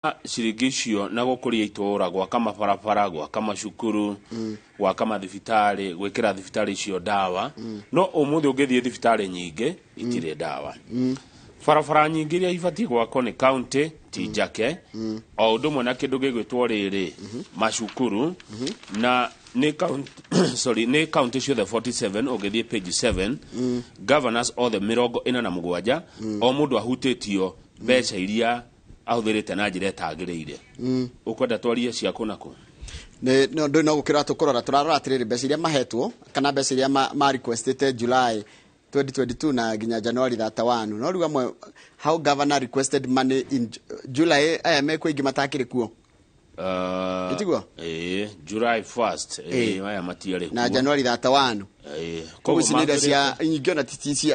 Ciringi icio na gũkũria itũũra, gwaka mabarabara, gwaka macukuru, gwaka mathibitarĩ, gwĩkĩra thibitarĩ icio ndawa. No ũmũthĩ ũngĩthiĩ thibitarĩ nyingĩ itirĩ ndawa. Barabara nyingĩ iria ibatiĩ gwakwo nĩ county ti njake, o ũndũ ũmwe na kĩndũ gĩgwĩtwo rĩrĩ macukuru. Na nĩ county, sorry, nĩ county ciothe 47. Ũngĩthiĩ page 7, governors othe 47, o mũndũ ahutĩtio mbeca iria ahũthĩrĩte na njĩra ĩtagĩrĩire. Ũkwenda twarie ciaku naku? Nĩ no ndå no gũkĩra tũkũrora, tũrarora atĩrĩrĩ, mbeca iria mahetwo kana mbeca iria ma requestĩte July 2022 na nginya January 31. No rĩu amwe, how governor requested money in July, aya mekuo, ingĩ matakĩrĩ kuo. Ĩtiguo? Ĩĩ, July 1st, ĩĩ, aya matiarĩ na kuo. January 31. Koguo koguo ici nĩ iria cia nyingĩ ona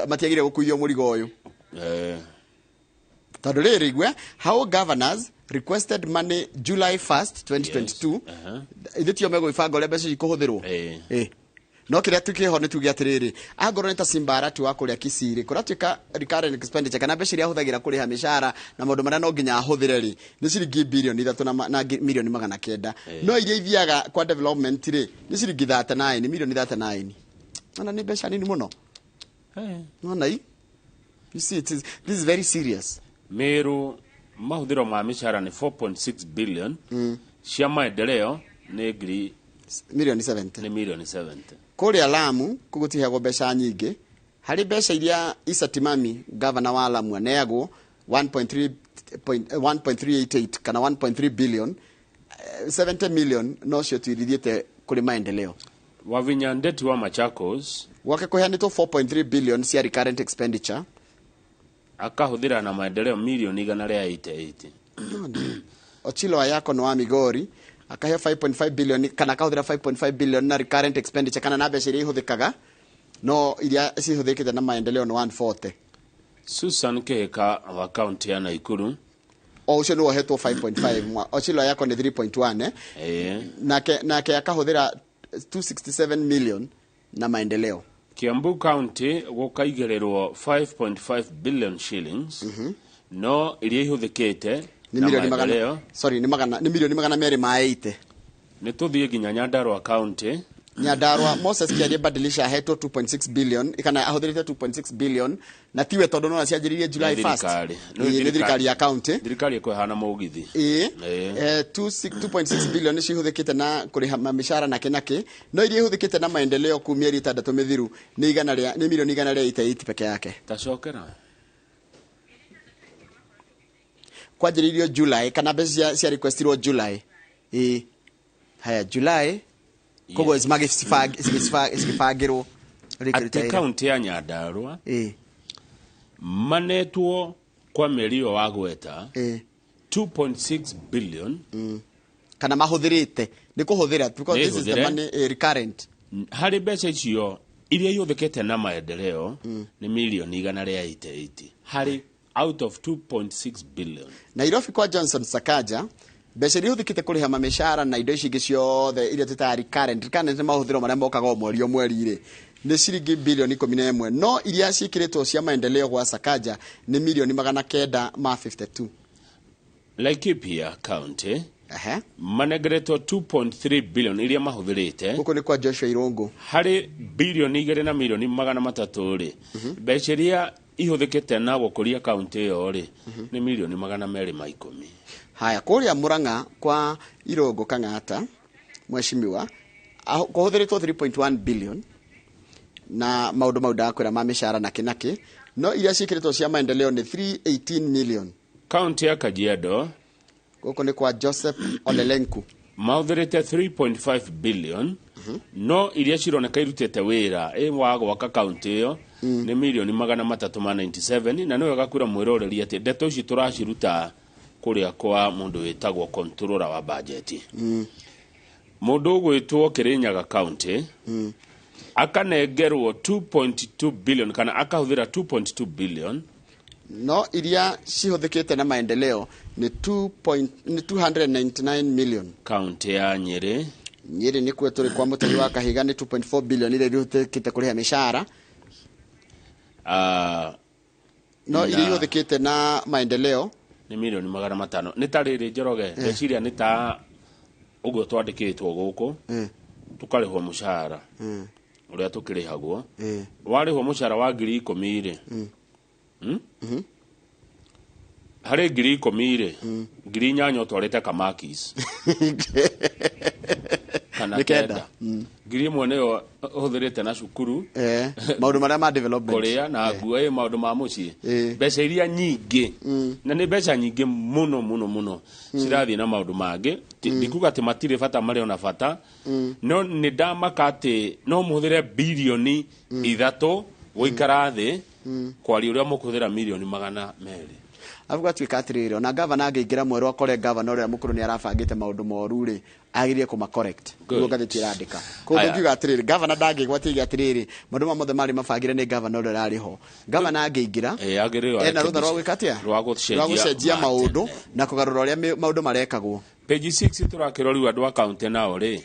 matiagĩrĩire gũkuithio mũrigo ũyũ. Tondũ rĩrĩ, igwe how governors requested money July 1st 2022. Yes, aha. Ithuĩ tio megũgĩbanga ũrĩa mbeca ikũhũthĩrwo. No kĩrĩa tukĩho nĩ tuge atĩrĩrĩ, angorwo nĩ ta Simba Arati wa kũrĩa Kisii rĩ, kũratuĩka recurrent expenditure kana mbeca iria ahũthagĩra kũrĩha mĩcara na maũndũ marĩa no nginya ahũthĩre rĩ, nĩ ciringi 3 birioni na 900 milioni. No iria ithiaga kwa development rĩ, nĩ ciringi 39, milioni 39. Ona nĩ mbeca nini mũno. Nona i, you see, this is very serious. Meru mahũthĩro ma mĩcara nĩ 4.6 billion, cia maendeleo nĩ ngiri milioni 70. Nĩ milioni 70. Kũrĩa Lamu kũgũtiheagwo mbeca nyingĩ. Harĩ mbeca iria Issa Timami, gavana wa Lamu, aneagwo 1.3 1.388 kana 1.3 billion, 70 million nocio tu irithiĩte kũrĩ maendeleo. Wavinya Ndeti wa Machakos. Gwake kũheanĩtwo 4.3 billion cia recurrent expenditure. Akahũthĩra na maendeleo milioni 188. Ochilo Ayako no wa Migori akaheo 5.5 billion kana akahũthĩra 5.5 billion na recurrent expenditure kana na mbeca iria ihũthĩkaga, no iria cihũthĩkĩte na maendeleo nĩ 140. Susan Kihika wa kaunti ya Naikuru. O ũcio nĩ wohetwo 5.5, Ochilo Ayako nĩ 3.1, eh? Nake akahũthĩra 267 million na maendeleo. Kiambu County gũkaigĩrĩrwo 5.5 billion shillings, no iria ihũthĩkĩte nĩ na milioni magana maendeleo sorry, nĩ milioni 280. Nĩ tũthiĩ nginya Nyandarua County. Nyandarua, Moses Kiarie Badilisha ahetwo 2.6 billion kana ahũthĩrĩte 2.6 billion, na tiwe tondũ nona cianjĩrĩirie July Nĩ 1st. thirikari. Ĩĩ, nĩ thirikari ya county. Thirikari ĩkwĩhana mũgithi. Ĩĩ. Ĩĩ. 2.6 billion nĩ cihũthĩkĩte na kũrĩha mĩcara nakĩ nakĩ, no iria ihũthĩkĩte na maendeleo kuu mĩeri 6 mĩthiru nĩ igana rĩa nĩ milioni 188 peke yake. Tacokera. Kwanjĩrĩirio July kana mbeca cia requestirwo July. Ĩĩ, haya, July, koguo cigĩbangĩrwo. Atĩ kaunti ya Nyandarua manetwo kwa mĩeri ĩyo wagweta 2.6 billion. Kana mahũthĩrĩte, nĩ kũhũthĩra, because Nĩ this is the hũthĩre. money, recurrent. Harĩ mbeca icio, iria ihũthĩkĩte na maendeleo nĩ milioni 188 harĩ out of 2.6 billion. Nairobi kwa Johnson Sakaja, mbeca iria ihũthĩkĩte kũrĩha mamĩcara na indo ici ingĩ ciothe iria twĩtaga recurrent, recurrent nĩ mahũthĩro marĩa mokaga o mweri o mweri rĩ, nĩ ciringi 11 birioni, no iria ciĩkĩrĩtwo cia maendeleo gwa Sakaja nĩ milioni 952. Laikipia County Ehe. manengeretwo 2.3 billion iria mahũthĩrĩte. Gũkũ nĩ kwa Joshua Irũngũ. Harĩ 2 birioni na milioni 300 rĩ, mbeca iria ihũthĩkĩte na gũkũria kaunti ĩyo rĩ, nĩ milioni 210. Haya, kũrĩa Murang'a kwa Irũngũ Kang'ata, mheshimiwa, kũhũthĩrĩtwo 3.1 billion na maũndũ mau ndakwĩra ma mĩcara nakĩ nakĩ, no iria ciĩkĩrĩtwo cia maendeleo nĩ 318 million. Kaunti ya Kajiado. Gũkũ nĩ kwa Joseph Olelenku. Mahũthĩrĩte 3.5 billion, no iria cironeka irutĩte wĩra wa gwaka kaunti ĩyo nĩ milioni 397. Na nĩ wega kwĩra mwĩroreri atĩ ndeto ici tũraciruta kũrĩa kwa mũndũ wĩtagwo controller wa bajeti. Mũndũ ũgwĩtwo Kirinyaga County akanengerwo 2.2 billion kana akahũthĩra 2.2 billion. No iria cihũthĩkĩte na maendeleo nĩ 2 point, nĩ 299 million. Kaunti ya Nyĩrĩ. Nyĩrĩ nĩkuo tũrĩ kwa Mũtahi wa Kahiga, nĩ 2.4 billion iria ihũthĩkĩte kũrĩha mĩcara. No iria ihũthĩkĩte na maendeleo Nĩ mirioni 500. Nĩ ta rĩrĩ, Njoroge, ngeciria nĩ ta ũguo twandĩkĩtwo gũkũ, tũkarĩhwo mũcara ũrĩa tũkĩrĩhagwo. Warĩhwo mũcara wa 10,000 rĩ, Harĩ 10,000 rĩ, 8,000 ũtwarĩte kamakis kana Nĩ 9. 9. 1,000 nĩyo ũhũthĩrĩte na cukuru, Maũndũ marĩa ma development, kũrĩa na nguo, ĩ maũndũ ma mũciĩ. Mbeca iria nyingĩ, na nĩ mbeca nyingĩ mũno mũno mũno, cirathiĩ na maũndũ mangĩ. Ndikuga atĩ matirĩ bata, marĩ ona bata, no nĩ ndamaka atĩ no mũhũthĩre 3 birioni gũikara thĩ kwaria ũrĩa mũkũhũthĩra mirioni 200. Arabu gatuĩka atĩrĩrĩ, ona gavana angĩingĩra mwerũ akore gavana ũrĩa mũkũrũ nĩ arabangĩte maũndũ moru rĩ, agĩrĩire kũma correct. Good. Nĩguo ngathĩti ĩrandĩka. Koguo Aya. ngiuga atĩrĩrĩ, gavana ndangĩgwatia atĩrĩrĩ, maũndũ maya mothe marĩ mabangĩre nĩ gavana ũrĩa ũrarĩ ho. Gavana angĩingĩra, Agĩrĩirwo ena rũtha rwa gwĩka atĩa? Rwa gũcenjia Rwa gũcenjia ma maũndũ tene. na kũgarũra ũrĩa maũndũ marekagwo. Page 6 tũrakĩroriu andũ a kaunti nao rĩ,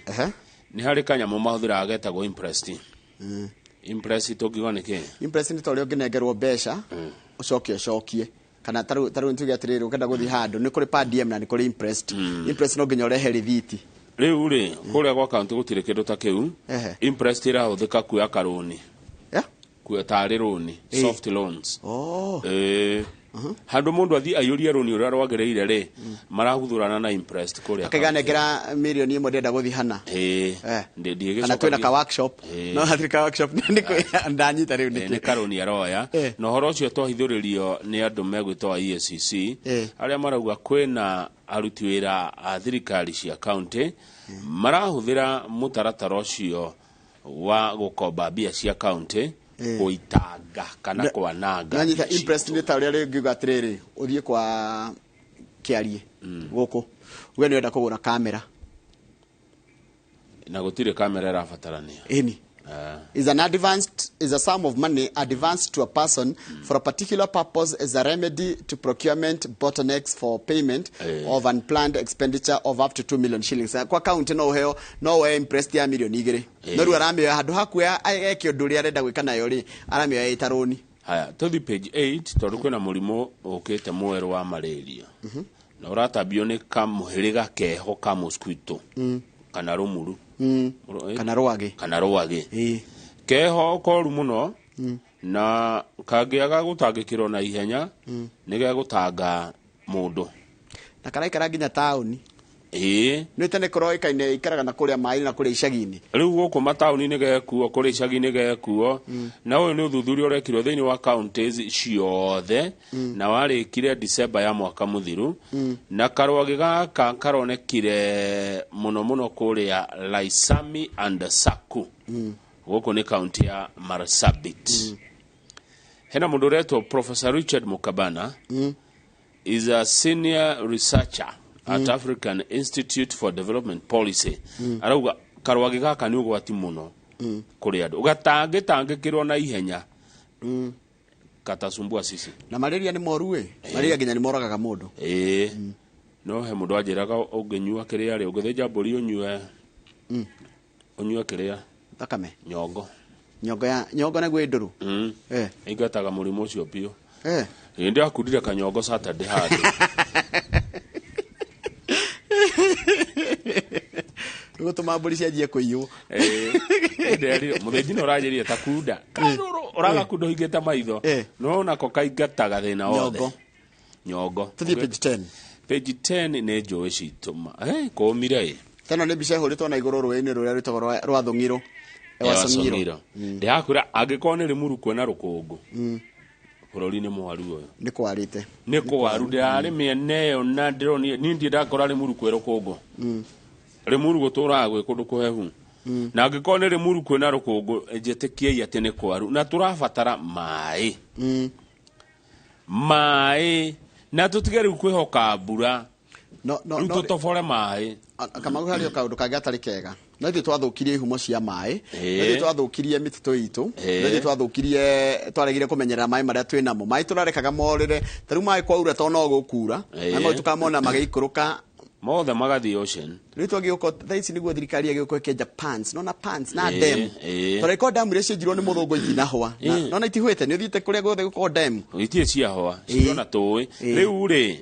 nĩ harĩ kanyamũ mahũthĩraga getagwo imprest. Imprest tũngiuga nĩ kĩ? Imprest nĩ ta ũrĩa ũngĩnengerwo mbeca ũcoke ũcokie, kana tarĩu nituge atĩrĩrĩ, ũkenda gũthiĩ handũ nĩ kũrĩ per diem na nĩ kũrĩ imprest. Imprest no nginya ũrehe rĩthiti. Rĩu rĩ, kũrĩa gwa kaunti gũtirĩ kĩndũ ta kĩu. Imprest ĩrahũthĩka kuoya karũni, kuoya tarĩ rũni, soft loans. Handũ mũndũ athiĩ aiyũrie rũni ũrĩa rwagĩrĩire rĩ, marahuthũrana na imprest kũrĩa Akaiga kaunti. nengera 1 mirioni ndĩrenda gũthiĩ hana. Ndiĩgĩcoka Kana twĩna ka workshop. No hatirĩ ka workshop, nĩ ndanyita rĩu. Nĩ Nĩkĩ karũni aroya. Na ũhoro ũcio twahithũrĩrio nĩ andũ megwĩtwo a EACC, arĩa marauga kwĩna aruti wĩra a thirikari cia kaunti marahũthĩra mũtaratara ũcio wa gũkomba mbia cia kaunti gũitanga kana kwananga Nanyita. mbia Imprest citũ. Nĩ ta ũrĩa rĩngĩ uga atĩrĩrĩ, ũthiĩ kwa kĩarie gũkũ uge nĩ ũrenda kũgũra kamera. Na gũtirĩ kamera ĩrabatarania. Ĩni is an advanced is a sum of money advanced to a person for a particular purpose as a remedy to procurement bottlenecks for payment of unplanned expenditure of up to 2 million shillings. Kwa county no uheo, no woe imprest ya 2 mirioni. No rĩu aramĩoya handũ hakuoya eke ũndũ ũrĩa arenda gwĩka nayo rĩ, aramĩoya ĩta rũni. Haya, tũthi page 8 tondũ kwĩna mũrimũ ũkĩte mwerũ wa malaria na ũratambio nĩ kamũhĩrĩga keho ka mosquito kana rũmuru. Kana rwagĩ. Kana rwagĩ. Keho koru mũno, na kangĩaga gũtangĩkĩrwo na ihenya nĩ gegũtanga mũndũ. Na karaikara nginya taũni. Nĩ tene kũroĩkaine ikaraga na kũrĩa maĩ na kũrĩa icagi-inĩ. Rĩu gũkũ mataũni-inĩ gekuo, kũrĩa icagi-inĩ gekuo. Na ũyũ nĩ ũthuthuria ũrekirwo thĩinĩ wa counties ciothe na warĩkire December ya mwaka mũthiru, na karwagĩ gaka karonekire mũno mũno kũrĩa Laisami and Saku, gũkũ nĩ kaunti ya Marsabit. Hena mũndũ ũretwo Professor Richard Mukabana, is a senior researcher at African Institute for Development Policy, arauga karwagĩ gaka nĩ ũgwati mũno kũrĩ andũ, gatangĩtangĩkĩrwo na ihenya katasumbua sisi. Na malaria nĩ moru ĩ, malaria nginya nĩ moragaga mũndũ. Ĩĩ, no he mũndũ anjĩraga ũngĩnyua kĩrĩa rĩ, ũngĩthĩnja mbũri ũnyue, ũnyue kĩrĩa Thakame. Nyongo. Nyongo ya nyongo nĩguo ĩndũrũ. Ingataga mũrimũ ũcio biũ. Ĩĩ, ndĩrakundire kanyongo Saturday handũ. Nĩgũtũma mbũri cianjie kũiywo. Nderire mũthĩnji no ũranjĩrire ta kunda karũrũ ũragakunda ũhingĩte maitho, no nako kaingataga thĩna wothe. Nyongo. Nyongo. Tũthiĩ page 10. Page 10 nĩ njũĩ citũ kũmire ĩ. Teno nĩ mbica ĩhũrĩtwo na igũrũ rũĩ-inĩ rũrĩa rwĩtagwo rwa Thũng'iro. Rwa Song'iro. Ndĩrakwĩra angĩkorwo nĩ Rĩmuru kwĩna rũkũngũ, bũrũri nĩ mwaru ũyũ. Nĩ kwarĩte. Nĩ kwaru, ndĩrarĩ mĩena ĩyo na ndĩronire niĩ ndirĩ ndakora Rĩmuru kwĩ rũkũngũ. Rĩmuru gũtũraga gwĩ kũndũ kũhehu, na angĩkorwo nĩ Rĩmuru kwĩna rũkũngũ, njĩtĩkiei atĩ nĩ kwaru na tũrabatara maĩ, maĩ, na tũtige rĩu kwĩhoka mbura. No no Rĩu no tũtobore maĩ. Kamau, harĩ o kaũndũ kangĩ gatarĩ kega. No ithuĩ twathũkirie ihumo cia maĩ, no ithuĩ twathũkirie mĩtitũ itũ, no ithuĩ twathũkirie, twaregire kũmenyerera maĩ marĩa twĩ namo. Maĩ tũrarekaga morĩre. Ta rĩu maĩ kwaura, to no gũkura, maĩ mau tũkamona magĩikũrũka. Mothe magathiĩ ocean. Rĩu twagĩũka thaa ici nĩguo thirikari yagĩũka ĩkenja pans, nona pans na dam. Tondũ ĩkorwo damu iria cienjirwo nĩ mũthũngũ itinahwa. Nona itihwĩte, nĩ ũthiĩte kũrĩa guothe gũkorwo dam. Itirĩ ciahwa, cirona tũĩ. Rĩu rĩ,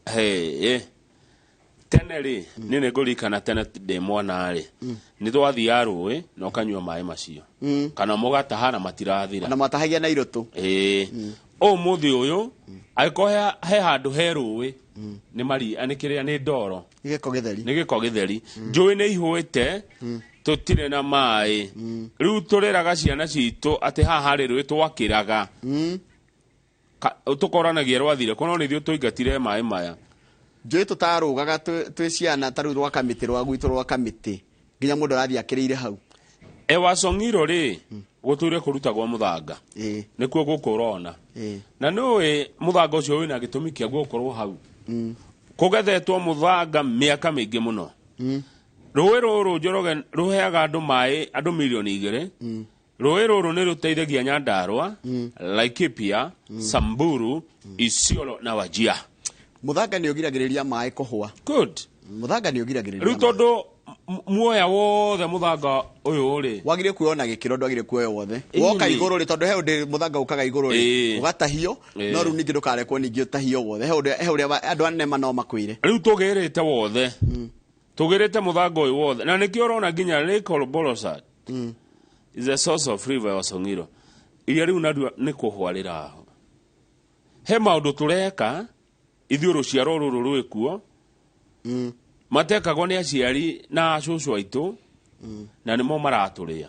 he tene rĩ, niĩ nĩ ngũririkana tene ndĩ mwana rĩ, nĩ twathiaga rũĩ na ũkanyua maĩ macio, kana mũgataha na matirathira. Na matahagia na irũtũ. Ĩĩ, ũmũthĩ ũyũ angĩkorwo he handũ he rũĩ, nĩ mari nĩ kĩrĩa, nĩ ndoro. Nĩ gĩko gĩtheri. Nĩ gĩko gĩtheri. Njũĩ nĩ ihũĩte, tũtirĩ na maĩ. Rĩu tũreraga ciana citũ atĩ haha harĩ rũĩ twakĩraga. Tũkoranagia rwathire kono nĩ ithuĩ tũingatire maĩ maya. Njũĩ tũtarũgaga twĩ ciana, ta rĩu rwa kamĩtĩ, rwa gwitũ rwa kamĩtĩ, nginya mũndũ arathiĩ akĩrĩire hau. Ewasong'iro rĩ, gũtũire kũrutagwo mũthanga. Nĩkuo gũkũ ũrona. Na nĩũĩ mũthanga ũcio wĩna gĩtũmi kĩaguo gũkorwo hau. Kũgethetwo mũthanga mĩaka mĩingĩ mũno. Rũĩ rũrũ Njoroge rũheaga andũ maĩ, andũ 2 mirioni. Rũĩ rũrũ nĩ rũteithagia Nyandarua, Laikipia, Samburu, Isiolo na Wajir. Mũthanga nĩ ũgiragĩrĩria maĩ kũhũa. Good. Mũthanga nĩ ũgiragĩrĩria Rĩu maĩ. Tondũ muoya wothe mũthanga ũyũ rĩ, Wagire kuoya na gĩkĩro, ndwagire kuoya wothe. Woka igũrũ rĩ, tondũ he ũndũ mũthanga ũkaga igũrũ rĩ, ũgatahio, no rĩu ningĩ ndũkarekwo ningĩ ũtahio wothe. He ũndũ, he ũrĩa andũ anene no makwĩre. Rĩu tũgĩrĩte wothe, tũgĩrĩte mũthanga ũyũ wothe, na nĩkĩo ũrona nginya Lake Olbolosat is a source of river Wasong'iro iria rĩu narua nĩ kũhwa rĩraho. He maũndũ tũreka ithuĩ rũciaro rũrũ rwĩkuo matekagwo nĩ aciari na acũcũ aitũ, na nĩmo maratũrĩa.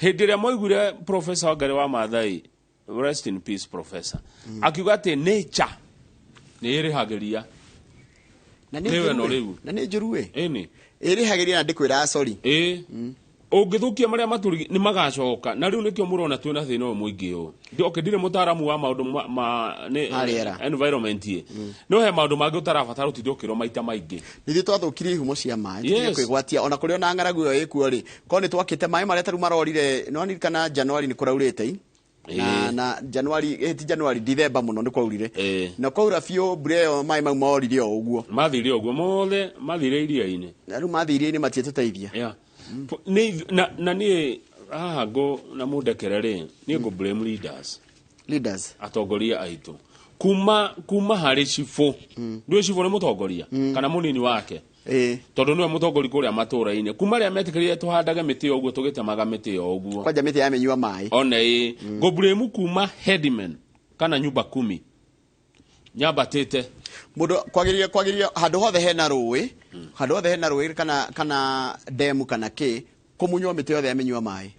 Hĩndĩ ĩrĩa mwaiguire Professor Wangari wa Maathai, rest in peace professor, akiuga atĩ nature nĩ ĩrĩhagĩria. Na nĩ Nĩwe njũru no ĩ. rĩu. Na nĩ njũru ĩ. Ĩni. Ĩrĩhagĩria na ndĩkwĩra sorry. Ĩ, ũngĩthũkia marĩa matũrigi nĩ magacoka, na rĩu nĩkĩo mũrona twĩna thĩna ũyũ mũingĩ ũyũ. Okay, ndirĩ mũtaaramu wa maũndũ ma nĩ Ma rĩera. Environment ĩ, no he maũndũ mangĩ ũtarabatara ũtinde ũkĩrwo maita maingĩ. Nithuĩ twathũkirie ihumo cia maĩ, tũtige kwĩgwatia. Ona kũrĩ ona ng'aragu ĩyo ĩkuo rĩ, korwo nĩ twakĩte maĩ marĩa tarĩu marorire, no ndirikana January nĩ kũraurĩte i. Na January, ti January, December mũno nĩ kwaurire. Na kwaura biũ, mbura ĩyo maĩ mau morire o ũguo. Mathire ũguo mothe, mathire iria-inĩ. Na rĩu mathiĩ iria-inĩ matiĩtũteithia. Yeah. Na niĩ haha ngũ na mũndekere rĩ, niĩ ngũ blame leaders. Leaders. Atongoria aitũ kuma harĩ cibũ. Ndũĩ cibũ nĩ mũtongoria kana mũnini wake? Tondũ nĩwe mũtongoria kũrĩa matũũra-inĩ. Kuma rĩrĩa metĩkĩrire tũhandage mĩtĩ ũguo, tũgĩtemaga mĩtĩ o ũguo. Kwanja mĩtĩ ya mĩnyua maĩ. One ĩ, ngũ blame kuma headman kana nyumba kumi nyambatĩte. Mũndũ kwagĩrĩire handũ hothe hena rũĩ, handũ hothe hena rũĩ kana demu kana kĩ, kũmunywo mĩtĩ yothe ya mĩnyua maĩ.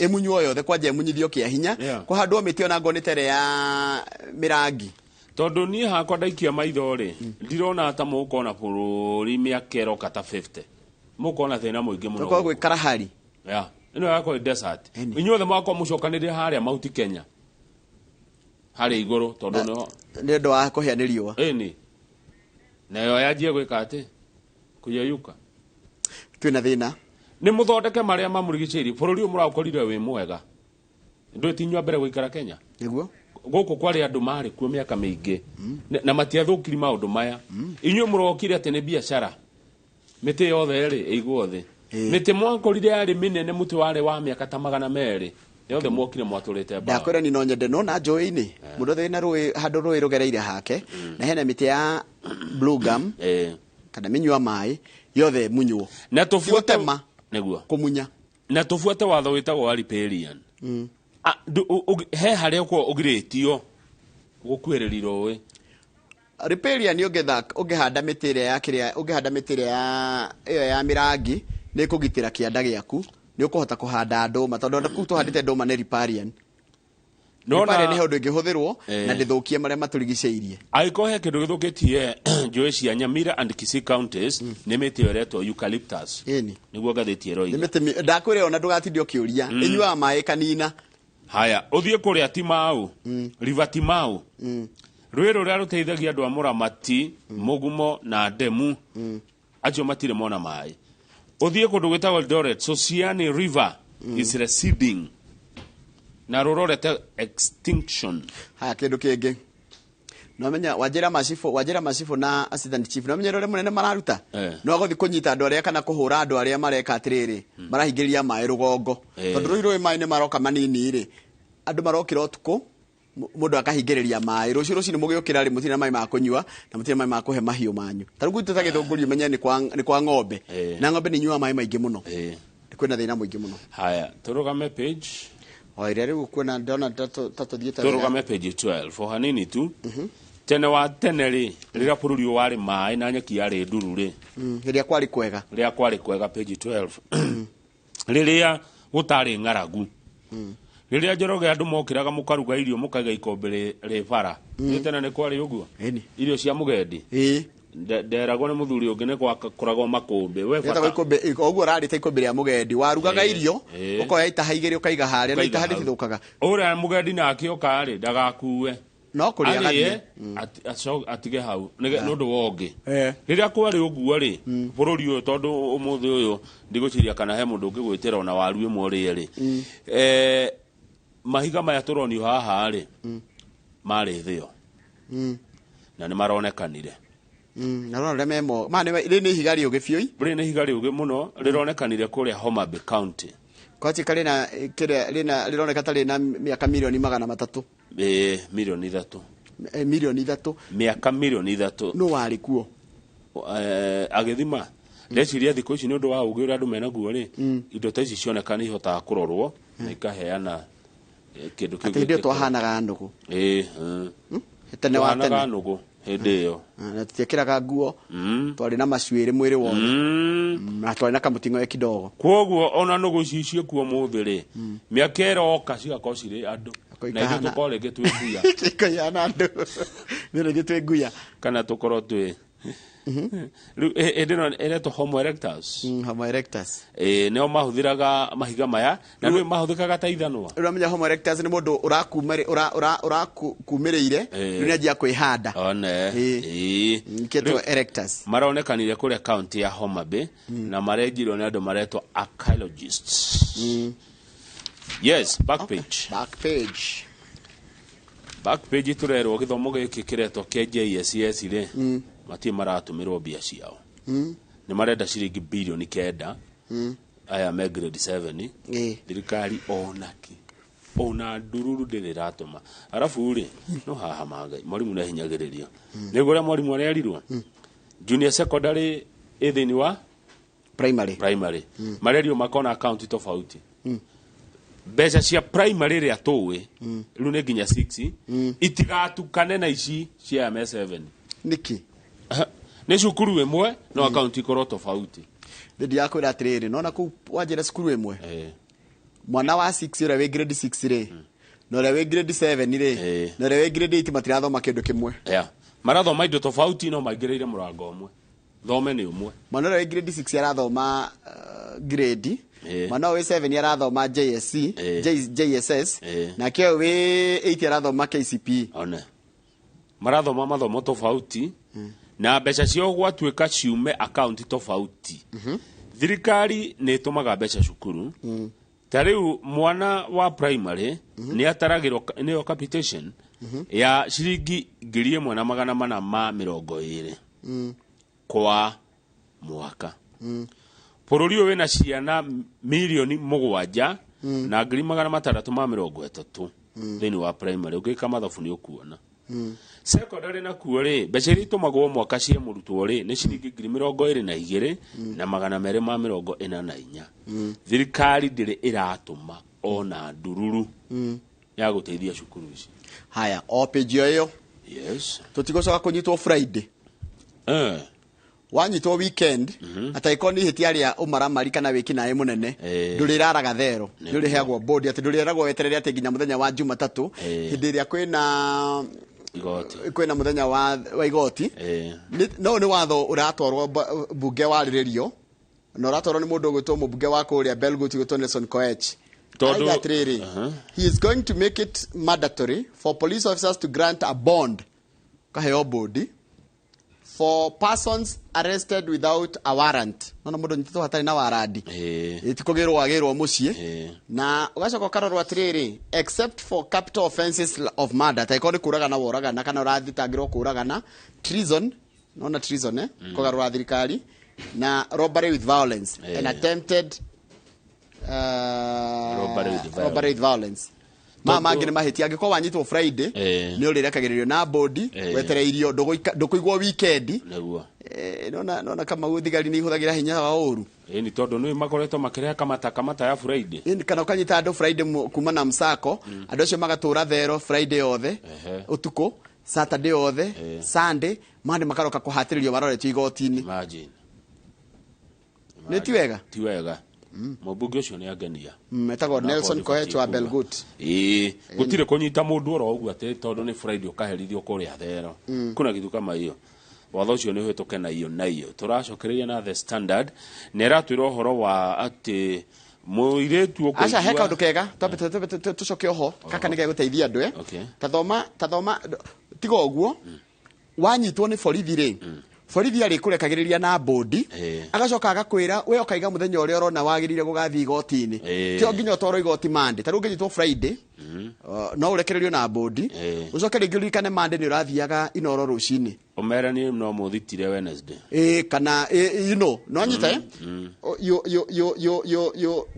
Ĩmunywo yothe, kwanja ĩmunyithio kĩa hinya. Kũhandwo mĩtĩ ona ngorwo nĩ tere ya mĩrangi. Tondũ niĩ hakwa ndaikia maitho rĩ, ndirona ta mũkona bũrũri mĩaka ĩroka ta 50 mũkona thĩna mũingĩ mũno. Tũkorwo gwĩ Kalahari. Yeah. Ĩno yakwa nĩ desert. Ĩni. Inyuothe mwakwa mũcokanĩrĩre harĩa Mount Kenya harĩa igũrũ, tondũ nĩho Nĩ ũndũ wa kũhĩa nĩ riũa. Ĩni, nayo yanjie gwĩka atĩ kũyeyuka. Twĩna thĩna. Nĩ mũthondeke marĩa mamũrigicĩirie. Bũrũri ũyũ mũraũkorire wĩ mwega, ndũĩ ti inyuĩ a mbere gũikara Kenya. Nĩguo. Gũkũ kwarĩ andũ marĩ kuo mĩaka mĩingĩ na matiathũkiri maũndũ maya. Inyuĩ mũrokire atĩ nĩ biacara, mĩtĩ yothe rĩ ĩigwo thĩ. Mĩtĩ mwakorire yarĩ mĩnene, mũtĩ warĩ wa mĩaka ta 200, yothe mwokire mwatũrĩte mbaũ. Ndakwĩra ni no nyende no na njũĩ-inĩ, mũndũ othe wĩna rũĩ, handũ rũĩ rũgereire hake na hena mĩtĩ ya blue gum kana mĩnyua maĩ yothe munywo. Na tũbuate Ti gũtema. Nĩguo. Kũmunya. Na tũbuate watho wĩtagwo wa riparian. He harĩa ũkoragwo ũgirĩtio gũkuĩrĩria rũĩ. Riparian ũngĩhanda mĩtĩ ĩrĩa ya kĩrĩa, ũngĩhanda mĩtĩ ĩrĩa ya ĩyo ya mĩrangi, nĩ ĩkũgitĩra kĩanda gĩaku, nĩ ũkũhota kũhanda ndũma, tondũ ona kũu tũhandĩte ndũma nĩ riparian. Riparian nĩ ũndũ ĩngĩhũthĩrwo na ndĩthũkie marĩa matũrigicĩirie. Angĩkorwo he kĩndũ gĩthũkĩtie njũĩ cia Nyamira and Kisii counties, nĩ mĩtĩ ĩyo ĩretwo eucalyptus. Nĩguo ngathĩti ĩroiga. Nĩ mĩtĩ ndakwĩra ona ndũgatinde ũkĩũria. Ĩnyuaga maĩ kanina. Haya, ũthiĩ kũrĩa Timau, River Timau, rũĩ rũrĩa rũteithagia andũ a Mũramati, Mũgumo na Ndemu, acio matirĩ mona maĩ. Ũthiĩ kũndũ gwĩtagwo Eldoret, Sosiani River is receding na rũrorete extinction. Haya, kĩndũ kĩngĩ. Nomenya wanjĩra macibũ, wanjĩra macibũ na assistant chief, nomenya ũrĩa mũnene mararuta. No agũthiĩ kũnyita andũ arĩa kana kũhũra andũ arĩa mareka atĩrĩrĩ, marahingĩrĩria maĩ rũgongo. Tondũ rũi rũĩ maĩ nĩ maroka manini rĩ, andũ marokĩra ũtukũ, mũndũ akahingĩrĩria maĩ. Rũciũ rũcinĩ mũgĩũkĩra rĩ, mũtirĩ na maĩ ma kũnyua na mũtirĩ na maĩ ma kũhe mahiũ manyu. Ta rĩu gwitũ ta Gĩthũngũri ũmenye nĩ kwa ng'ombe. Na ng'ombe nĩ inyuaga maĩ maingĩ mũno. Kwĩna thĩna mũingĩ mũno. Haya, tũrũgame page. O ĩrĩa rĩu kuona ndona ta tũthiĩte wega. Tũrũgame page 12 o hanini tu. Tene wa tene rĩ, rĩrĩa bũrũri ũyũ warĩ maĩ na nyeki yarĩ nduru rĩ, Rĩrĩa kwarĩ kwega. Rĩrĩa kwarĩ kwega, page 12, rĩrĩa gũtarĩ ng'aragu, rĩrĩa Njoroge andũ mokĩraga mũkaruga irio mũkaiga ikũmbĩ rĩ bara. Nĩ tene nĩ kwarĩ ũguo. Irio cia mũgendi. Nderagwo nĩ mũthuri ũngĩ nĩ gwakoragwo makũmbĩ we Rĩtagwo bata. Ikũmbĩ ũguo ũrarĩte ikũmbĩ rĩa mũgendi, warugaga irio, ũkoya itaha igĩrĩ ũkaiga harĩa, na Ũkaiga itaha hau. rĩtithũkaga. Ũrĩa mũgendi nake oka rĩ, ndagakue. No kũrĩa arĩe, agathiĩ. Atige hau nĩ ũndũ wa ũngĩ. Rĩrĩa kwarĩ ũguo rĩ, bũrũri ũyũ, tondũ ũmũthĩ ũyũ ndigwĩciria kana he mũndũ ũngĩgwĩtĩra ona waru ĩmwe ũrĩe rĩ, mahiga maya tũronio haha rĩ, marĩ thĩo na nĩ maronekanire. Na rora ũrĩa memo ma rĩrĩ nĩ ihiga rĩũgĩ biũ. Rĩrĩ nĩ ihiga rĩũgĩ mũno, rĩronekanire kũrĩa Homa Bay County. Kwatuĩka rĩna kĩrĩa rĩna rĩroneka ta rĩna mĩaka 300,000,000. Ĩĩ, 3 mirioni. 3 mirioni. Mĩaka 3 mirioni. Nũ warĩ kuo? Agĩthima, ndeciria thikũ ici nĩ ũndũ wa ũgĩ ũrĩa andũ menaguo rĩ, indo ta ici cioneka nĩ ihotaga kũrorwo na ikaheana kĩndũ kĩu. Atĩ hĩndĩ ĩyo gĩkĩkorwo. twahanaga nũgũ. Ĩĩ. Tene wa Twahanaga tene. nũgũ hĩndĩ ĩyo. Na tutiekĩraga nguo, twarĩ na macuĩrĩ mwĩrĩ wothe. Na twarĩ na kamũting'oe kidogo. Koguo ona nũgũ ici ciĩkuo mũthĩ rĩ, mĩaka ĩroka cigakorwo cirĩ andũ Ko na ithuĩ tũkorwo rĩngĩ twĩ nguya. Ikaihana andũ nĩ rĩngĩ twĩ nguya. Kana tũkorwo twĩ rĩu hĩndĩ ĩno ĩretwo Homo erectus. Homo erectus. Ĩĩ, nĩo mahũthĩraga mahiga maya na nĩ mahũthĩkaga ta ithanwa. Rĩu ũramenya Homo erectus nĩ mũndũ ũrakumĩrĩire, rĩu nĩanjia kwĩhanda. One. Ĩĩ. Kĩtwo erectus. Maronekanire kũrĩa kaunti ya Homa Bay na marenjirwo nĩ andũ maretwo archaeologists. Yes, back page. Back page. Back page tũrerwo gĩthomo gĩkĩ kĩretwo kĩa JSS rĩ, matirĩ maratũmĩrwo mbia ciao. Nĩ marenda ciringi 9 birioni aya me grade 7. Thirikari onaki ona ndururu ndĩrĩ ĩratũma. Arabu rĩ, no haha mangai mwarimũ nĩ ahinyagĩrĩrio nĩguo ũrĩa mwarimũ arerirwo junior secondary ĩ thĩinĩ wa primary. Primary marerio makona account tofauti. Mbeca cia primary ĩrĩa tũĩ rĩu nĩ nginya 6 itigatukane na ici cia aya me 7. Nĩkĩ? Nĩ cukuru ĩmwe no account ikorwo tofauti. Ndĩ yakwĩra atĩrĩrĩ, nona kũu wanjĩra cukuru ĩmwe, mwana wa 6 ũrĩa wĩ grade 6 rĩ, na ũrĩa wĩ grade 7 rĩ, na ũrĩa wĩ grade 8 matirathoma kĩndũ kĩmwe. Yeah. Marathoma indo tofauti no maingĩrĩire mũrango ũmwe, thome nĩ ũmwe. Mwana ũrĩa wĩ grade 6 arathoma grade, mwana ũyũ wĩ 7 arathoma JSC, JSS, nake ũyũ wĩ 8 arathoma KCPE. One marathoma mathomo tofauti na mbeca ciao gwatuĩka ciume akaunti tofauti. Thirikari nĩ ĩtũmaga mbeca cukuru. Ta rĩu mwana wa primary nĩ ataragĩrwo nĩyo capitation ya ciringi 1,420 kwa mwaka. Bũrũri ũyũ wĩna ciana 7,630,000 thĩinĩ wa primary. Ũngĩka mathabu nĩ ũkuona. Secondary nakuo rĩ, mbeca iria itũmagwo mwaka cia mũrutwo rĩ, nĩ ciringi 22,244. Thirikari ndĩrĩ ĩratũma ona ndururu ya gũteithia cukuru ici. Haya, o page ĩyo ĩyo. Yes. Tũtigũcoka kũnyitwo Friday. Wanyitwo weekend, atangĩkorwo nĩ ihĩtia rĩa ũmaramari kana wĩkinaĩ mũnene, ndũrĩraraga thero. Nĩ ũrĩheagwo bond, atĩ ndũrĩragwo weterere atĩ nginya mũthenya wa Jumatatũ, hĩndĩ ĩrĩa kwĩna igoti. Kwĩna mũthenya wa igoti. No nĩ watho ũratwarwo mbunge warĩrĩrio, na ũratwarwo nĩ mũndũ ũgwĩtwo mũmbunge wa kũrĩa Belgut ũgwĩtwo Nelson Koech. Arauga atĩrĩrĩ, he is going to make it mandatory for police officers to grant a bond, kaheo bond. For persons arrested without a warrant, nona mũndũ nyitĩtwo hatarĩ na warandi, ĩtikũgĩrwo agĩrwo mũciĩ. Na ũgacoka ũkarorwo atĩrĩrĩ, except for capital offenses of murder, ta ĩkorwo nĩ kũragana woragana kana ũrathitangĩrwo kũragana, treason, nona treason, kũgarũra thirikari, na robbery with violence and attempted Robbery with violence. Robbery with violence. Ma mangĩ nĩ mahĩtia, angĩkorwo wanyitwo Friday, nĩ ũrĩrekagĩrĩrio na bodi, wetereirio ndũkũigwo weekend. Nĩguo. Nona kama thigari nĩ ihũthagĩra hinya wa ũru. Ĩ nĩ tondũ nĩ makoretwo makĩrehe kamata kamata ya Friday. Ĩni, kana ũkanyita andũ Friday kuma na msako, andũ acio magatũra thero Friday yothe, ũtukũ Saturday yothe, Sunday, Monday makaroka kũhatĩrĩrio maroretio igoti-inĩ. Imagine. Nĩ ti wega. Ti wega. Mũmbunge ũcio nĩ angenia. Etagwo Nelson Koech wa Belgut. Ĩĩ, gũtirĩ kũnyita mũndũ oro ũguo atĩ tondũ nĩ Friday ũkaherithio kũrĩa thero. Kuna gĩthu kama hiyo. Watho ũcio nĩ ũhĩtũke na iyo na iyo. Tũracokereria na The Standard, nĩ ĩratwĩra ũhoro wa atĩ mũirĩtu Aca, he ũkũigua kaũndũ kega twambe tũcoke oho, kaka nĩ gegũteithia andũ. Tathoma, tathoma, tiga ũguo wanyitwo nĩ borithi rĩ, borithi arĩ kũrekagĩrĩria na bodi, agacoka agakwĩra we ũkaiga mũthenya ũrĩa ũrona wagĩrĩire gũgathiĩ igoti-inĩ. Tio nginya ũtwarwo igoti Monday. Ta rĩu ũngĩnyitwo Friday, no ũrekererio na bodi, ũcoke rĩngĩ ũririkane Monday nĩ ũrathiaga Inoro rũcinĩ. Ũmere nĩ no mũthitire Wednesday. Ĩ kana you know no nyita, eh? Oh, you you you you you you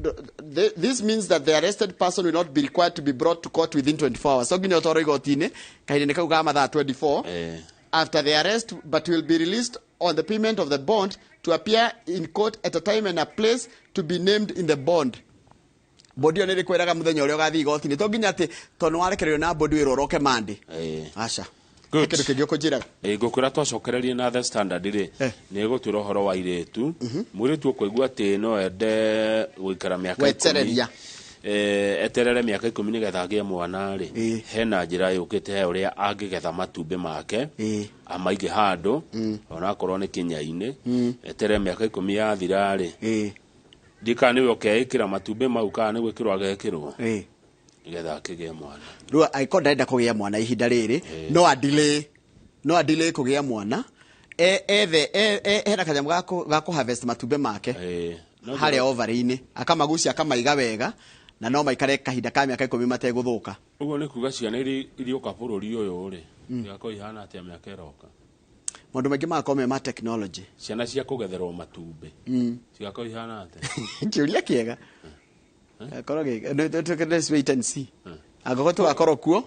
this means that the arrested person will not be required to be brought to court within 24 hours, so nginya ũtwarwo igoti-inĩ kahinda-inĩ kau ga mathaa 24 after the arrest, but will be released on the payment of the bond to appear in court at a time and a place to be named in the bond. Bodi ĩyo nĩ ĩrĩkwĩraga mũthenya ũrĩa ũgathiĩ igoti-inĩ, to nginya atĩ tondũ nĩ warekererio na bodi wĩrwo ũroke Monday. Aca. Good. Kĩndũ kĩngĩ ũkũnjĩraga? Ĩ, ngũkwĩra twacokererie na The Standard rĩ, nĩ ĩgũtwĩra ũhoro wa irĩtu, mũirĩtu ũkũigua atĩ no ende gũikara mĩaka 10. Wetereria. Eterere mĩaka 10 nĩgetha agĩe mwana rĩ, hena njĩra yũkĩte he ũrĩa angĩgetha matumbĩ make, amaige handũ onakorwo nĩ kĩnya-inĩ, eterere mĩaka 10 yathira rĩ, ndikana nĩwe ũkeĩkĩra matumbĩ mau kana nĩ gwĩkĩrwo agekĩrwo, nĩgetha akĩgĩe mwana. Rĩu angĩkorwo ndarenda kũgĩa mwana ihinda rĩrĩ, no adilay kũgĩa mwana. Ethe hena kanyamũ ga kũ harvest matumbĩ make No harĩa ovary-inĩ, akamagucia, akamaiga wega, na no maikare kahinda ka mĩaka 10 mategũthũka. Ũguo nĩ kuga ciana iria irioka bũrũri ũyũ rĩ, igakorwo ihana atĩa mĩaka ĩroka? Maũndũ maingĩ magakorwo me ma technology. Ciana cia kũgetherwo matumbĩ cigakorwo ihana atĩa? Kĩũria kĩega. Gakorwo let's wait and see angĩkorwo tũgakorwo kuo.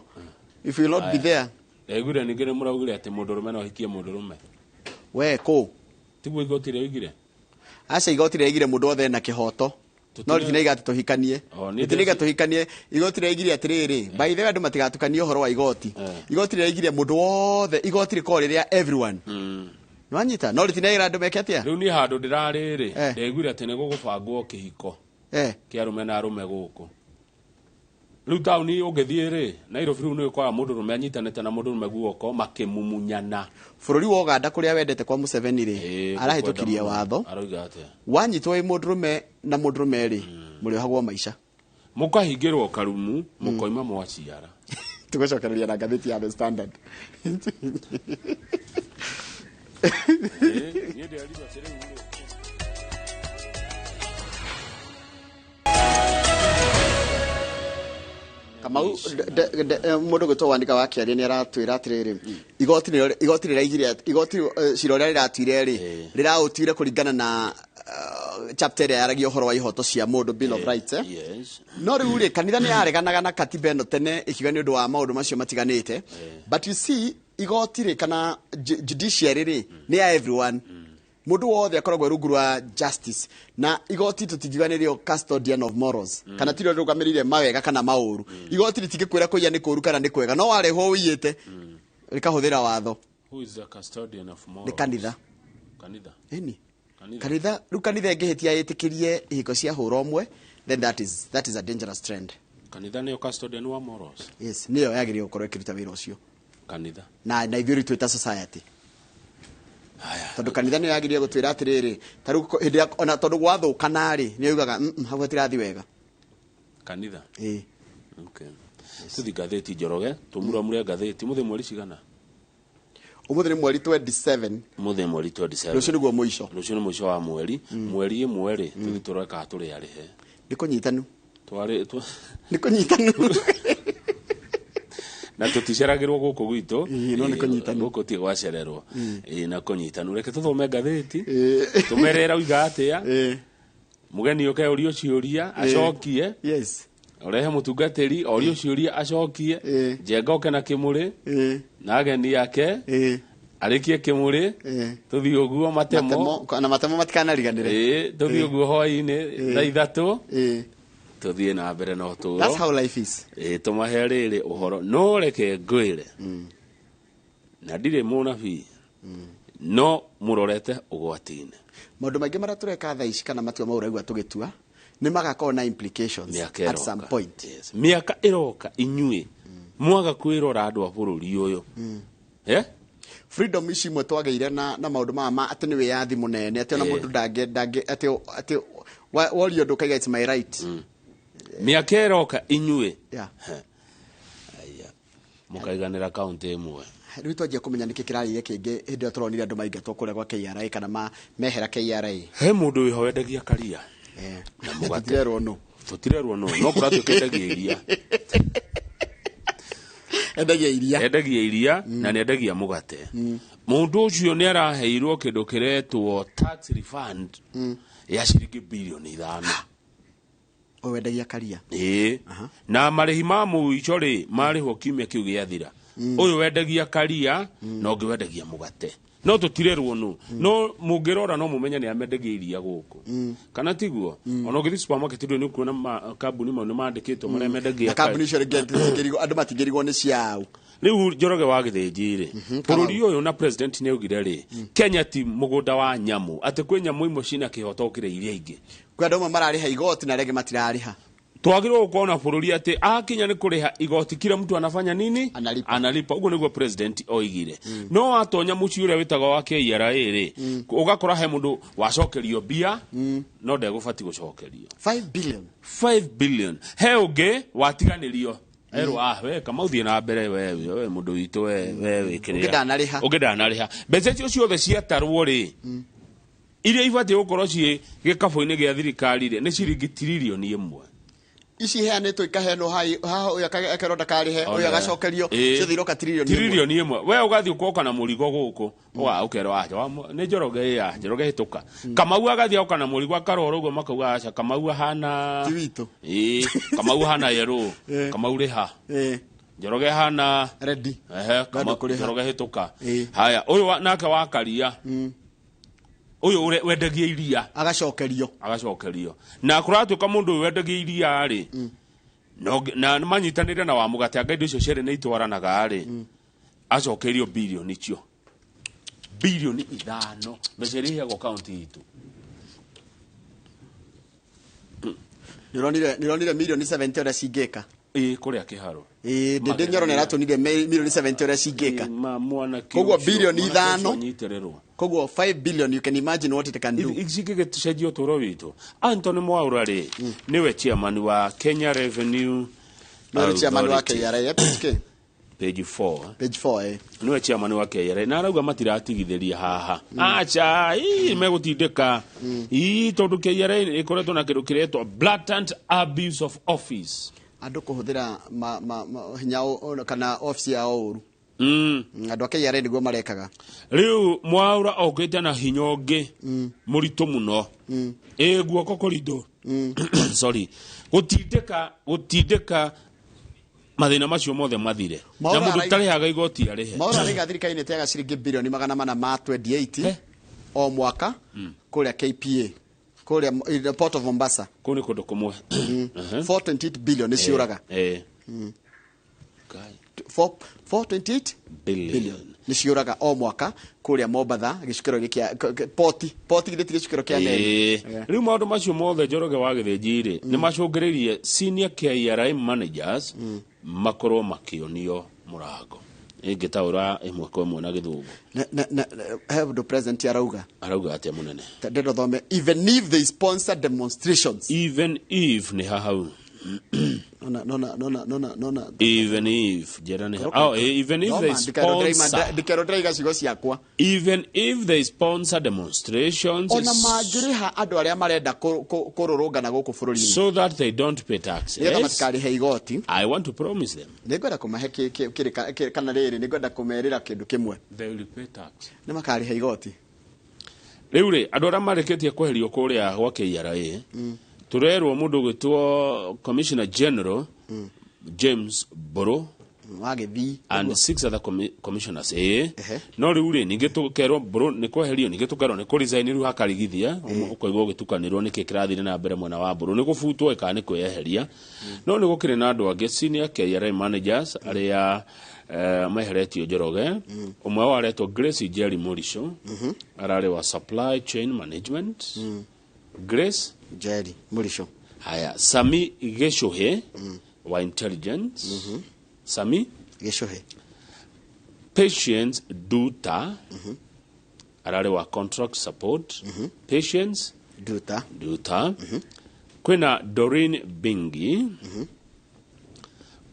If we will not be there. Ndaiguire ningĩ nĩ mũraugire atĩ mũndũrũme no ahikie mũndũrũme. We kũ? Tiguo igoti rĩoigire? Aca, igoti rĩaigire mũndũ wothe ena kĩhoto, no rĩtinaiga atĩ tũhikanie. Oh, nĩ Rĩtinaiga tũhikanie. Igoti rĩaigire atĩrĩrĩ, by the way, andũ matigatukanie ũhoro wa igoti. Igoti rĩaigire mũndũ wothe, igoti rĩkorwo rĩrĩa everyone, nĩwanyita, no rĩtinaira andũ meke atĩa. Rĩu niĩ handũ ndĩrarĩ rĩ, ndaiguire atĩ nĩ gũgũbangwo kĩhiko kĩa arũme na arũme gũkũ rĩu taũni. Ũngĩthiĩ rĩ, Nairobi rĩu nĩ ũkoraga mũndũrũme anyitanĩte na mũndũrũme guoko makĩmumunyana. Bũrũri wa Uganda kũrĩa wendete kwa Museveni rĩ, arahĩtũkirie kũkwenda mũno. watho. Aroiga atĩa? Wanyitwo wĩ mũndũrũme na mũndũrũme rĩ, mũrĩohagwo maica. Mũkahingĩrwo karumu mũkoima mwaciara. Tũgũcokereria na ngathĩti ya The Standard. Niĩ ndĩrerirwo atĩ rĩu rĩ, Kamau, mũndũ gwĩtwo Wandika wa Kĩaria nĩ aratwĩra atĩrĩrĩ, igoti rĩraigire igoti, cira ũrĩa rĩratuire rĩ, rĩraũtuire kũringana na chapter ĩrĩa yaragia ũhoro wa ihoto cia mũndũ, Bill of Rights, eh? Yes. No rĩu rĩ, kanitha nĩ yareganaga na katiba ĩno tene ĩkiuga nĩ ũndũ wa maũndũ macio matiganĩte, but you see, igoti rĩ kana judiciary rĩ, nĩ ya everyone. Mũndũ wothe akoragwo rungu rwa justice, na igoti tũtingiuga nĩrĩo custodian of morals, kana tirĩo rĩrũgamĩrĩire mawega kana maũru. Igoti rĩtingĩkwĩra kũiya nĩ kũũru kana nĩ kwega, no warehwo ũiyĩte, rĩkahũthĩra watho. Who is the custodian of morals? Nĩ kanitha. Kanitha. Ĩni. Kanitha. Kanitha. Rĩu kanitha ĩngĩhĩtia ĩtĩkĩrie ihiko cia hũra ũmwe, then that is a dangerous trend. Kanitha nĩyo custodian wa morals? Yes, nĩyo yagĩrĩirwo gũkorwo ĩkĩruta wĩra ũcio. Kanitha. Na ithuĩ rĩu twĩ ta society. Haya. Tondũ kanitha nĩyo yagĩrĩire gũtwĩra atĩrĩrĩ, ta rĩu hĩndĩ ĩrĩa ona tondũ gwathũkana rĩ, nĩ yugaga, hau hatirathi wega." Kanitha. Ĩĩ. Okay, tuthi ngathĩti, Njoroge, tũmuramure ngathĩti. Mũthĩ mweri cigana? Ũmũthĩ nĩ mweri 27. Mũthĩ mweri 27. Rũciũ nĩguo mũico. Rũciũ nĩ mũico wa mweri. Mweri ĩmwe rĩ, tũthiĩ tũrore kana tũrĩ arĩhe. Nĩ kũnyitanu. Twarĩ Nĩ kũnyitanu. Na tũticeragĩrwo gũkũ gwitũ. Ĩĩ, no nĩ kũnyitanu. Gũkũ ti gwacererwo. Ĩĩ, na kũnyitanu. Reke tũthome ngathĩti, tũmerere rauga atĩa. Mũgeni ũke ũrio ciũria acokie. Yes. Ũrehe mũtungatĩri orio ciũria acokie. Njenga oke na kĩmũrĩ na ageni ake, arĩkie kĩmũrĩ, tũthiĩ ũguo matemo. Matemo na matemo matikanariganĩre. Ĩĩ, tũthiĩ ũguo hwaĩ-inĩ thaa 3, tũthiĩ na mbere na ũtũũro. That's how life is. Ĩĩ, tũmahe rĩrĩ ũhoro, no reke ngwĩre, na ndirĩ mũnabii, no mũrorete ũgwati-inĩ. Maũndũ maingĩ marĩa tũreka thaa ici kana matua mau ũraigua tũgĩtua nĩ magakorwo na implications Mĩaka at some ĩroka. point. Yes. Mĩaka ĩroka, inyuĩ mwaga kwĩrora, andũ a bũrũri ũyũ. Eh? Freedom ici imwe twagĩire na maũndũ maya ma atĩ nĩ wĩyathi mũnene, atĩ ona mũndũ ndangĩ atĩ worio ũndũ ũkaiga, "It's my right." Mĩaka ĩroka inyuĩ, aya mũkaiganĩra kaunti ĩmwe. Rĩu twanjia kũmenya nĩkĩ kĩrarĩire kĩngĩ hĩndĩ ĩrĩa tũronire andũ maingatwo kũrĩa gwa KRA kana mehera KRA. He mũndũ wĩho wendagia karia na mũgate. Tũtirerwo nũ. Tũtirerwo no, no kũratuĩka endagia iria. Endagia iria. Endagia iria na nĩ endagia mũgate. Mũndũ ũcio nĩ araheirwo kĩndũ kĩretwo tax refund ya ciringi birioni 5. Ũyũ wendagia karia? Ĩĩ, na marĩhi ma mũico rĩ, marĩhwo kiumia kĩu gĩathira. Ũyũ wendagia karia na ũngĩ wendagia mũgate, no tũtirerwo nũ, no mũngĩrora no mũmenye nĩ amendagia iria gũkũ, kana tiguo? Ona ũngĩthiĩ supermarket ndũ nĩ ũkuona kambuni mau nĩ mandĩkĩtwo marĩa mendagia. Na kambuni icio rĩngĩ andũ matingĩrigwo nĩ ciao. Rĩu Njoroge wa Gĩthĩnji rĩ, bũrũri ũyũ na president nĩ augire rĩ, Kenya ti mũgũnda wa nyamũ, atĩ kwĩ nyamũ imwe cina kĩhoto gũkĩra iria ingĩ. Kwĩ andũ amwe mararĩha igoti na arĩa angĩ matirarĩha. Twagĩrĩirwo gũkorwo na bũrũri atĩ akinya nĩ kũrĩha igoti, kila mtu anafanya nini? Analipa. Analipa. Ũguo nĩguo president oigire. No watonya mũciĩ ũrĩa wĩtagwo wa KRA rĩ, ũgakora he mũndũ wacokerio mbia no ndegũbati gũcokerio. 5 billion. 5 billion. He ũngĩ watiganĩrio, erwo, "Ah, we kama ũthiĩ na mbere, we mũndũ witũ, we wĩkĩrĩa." Ũngĩ ndanarĩha. Ũngĩ ndanarĩha. Mbeca icio ciothe ciatarwo rĩ, iria ibatiĩ gũkorwo ciĩ gĩkabũ-inĩ gĩa thirikari rĩ, nĩ ciringi tiririoni 1. Ici iheanĩtwo ikaheanwo haha, ũyũ akerwo ndakarĩhe, ũyũ Ona. agacokerio, ciothe iroka tiririoni 1. Tiririoni 1. We ũgathiĩ ũkoka na mũrigo gũkũ, ũkerwo, "Aca, nĩ Njoroge ĩa Njoroge, hĩtũka." Kamau agathiĩ agoka na mũrigo, akarora ũguo, makauga, "Aca, Kamau ahana Ti witũ." Ĩĩ, Kamau ahana yerũ. Kamau rĩha. Njoroge hana Ready. Ehe, Bado kũrĩha. Njoroge hĩtũka. Haya, ũyũ nake wa karia, ũyũ wendagia iria, agacokerio. Agacokerio. Na kũratuĩka mũndũ ũyũ wendagia iria rĩ, na manyitanĩre na wa mũgate, anga indo icio cierĩ nĩ itwaranaga rĩ, acokerio birioni icio, birioni 5, mbeca iria iheagwo kaunti itũ. Nĩũronire mirioni 70 ũrĩa cingĩka? Ĩ, kũrĩa kĩharo. Ĩĩ, ndĩ Nyoro nĩaratũnire mirioni 70 ũrĩa cingĩka. Ma mwanake Koguo ũcio- birioni mwanake ithano. ũcio anyitĩrĩrwo. Koguo 5 billion, you can imagine what it can do. Cingĩgĩcenjia ũtũũro witũ. Anthony Mwaura rĩ, nĩwe chairman wa Kenya Revenue Nĩwe chairman wa Authority. KRA, page K? Page 4. Page 4, eh. Niwe chairman wa KRA na arauga matiratigithĩria haha, acha ii megũtindĩka ii, tondũ KRA ĩkoretwo na kĩndũ kĩretwo blatant abuse of office. Andũ kũhũthĩra hinya kana ofici yao ũru. Andũ a KRA nĩguo marekaga. Rĩu Mwaura okĩte na hinya ũngĩ mũritũ mũno, ĩ guoko kũritũ, sorry, gũtindĩka mathĩna macio mothe mathire na Mwaura mũndũ ũtarĩhaga igoti arĩhe. Maura araiga thirikari nĩ ĩteaga ciringi birioni 428 Eh. o mwaka kũrĩa KPA, kũrĩa in the Port of Mombasa. Kũu nĩ kũndũ kũmwe. 428 billion nĩ ciũraga. Ngai. 428 billion. Billion nĩ ciũraga o mwaka kũrĩa Mombatha gĩcukĩro-inĩ kĩa poti, githĩ ti gĩcukĩro kĩa meri? Ĩĩ. Rĩu maũndũ macio mothe, Njoroge wa Gĩthĩnji rĩ, nĩ macũngĩrĩirie senior KRA managers makorwo makĩonio mũrango ingĩtaũra ĩmwe kwa ĩmwe na Gĩthũngũ. Na he ũndũ president arauga. Arauga atĩa mũnene? Ndĩrenda thome, "Even if they sponsor demonstrations." Even if nĩ hahau. Nona nona nona nona nona. Even if njĩra nĩ oh, even if they sponsor, Ndikerwo ndĩraiga ciugo ciakwa. Even if they sponsor demonstrations Ona mangĩrĩha andũ arĩa marenda kũrũrũngana gũkũ bũrũri-inĩ so that they don't pay taxes, nĩgetha matikarĩhe igoti, I want to promise them nĩngwenda kũmahe kana rĩrĩ, nĩngwenda kũmerĩra kĩndũ kĩmwe. They will pay tax. Nĩ makarĩha igoti. Rĩu rĩ, andũ arĩa marĩkĩtie kweherio kũrĩa gwa KRA, tũrerwo mũndũ ũgwĩtwo Commissioner General James Boro Wagĩthii and six other commissioners, ĩĩ. Ehe. No rĩu rĩ, ningĩ tũkerwo Boro nĩ kweherio, ningĩ tũkerwo nĩ kũresign. Rĩu hakarigithia, ũkaigua ũgĩtukanĩrwo nĩkĩ kĩrathire na mbere mwena wa Boro, nĩ gũbutwo kana nĩ kwĩyeheria. No nĩ gũkĩrĩ na andũ angĩ senior KRA managers arĩa meheretio. Njoroge, ũmwe wao aretwo Grace Jerry Morisho, ararĩ wa supply chain management. Grace Jerry Mũrico. Haya, Sami Gĩcũhĩ wa intelligence, Sami Gĩcũhĩ. Patience Duta, ararĩ wa contract support. Patience Duta. Duta. Kwĩna Doreen Bingi,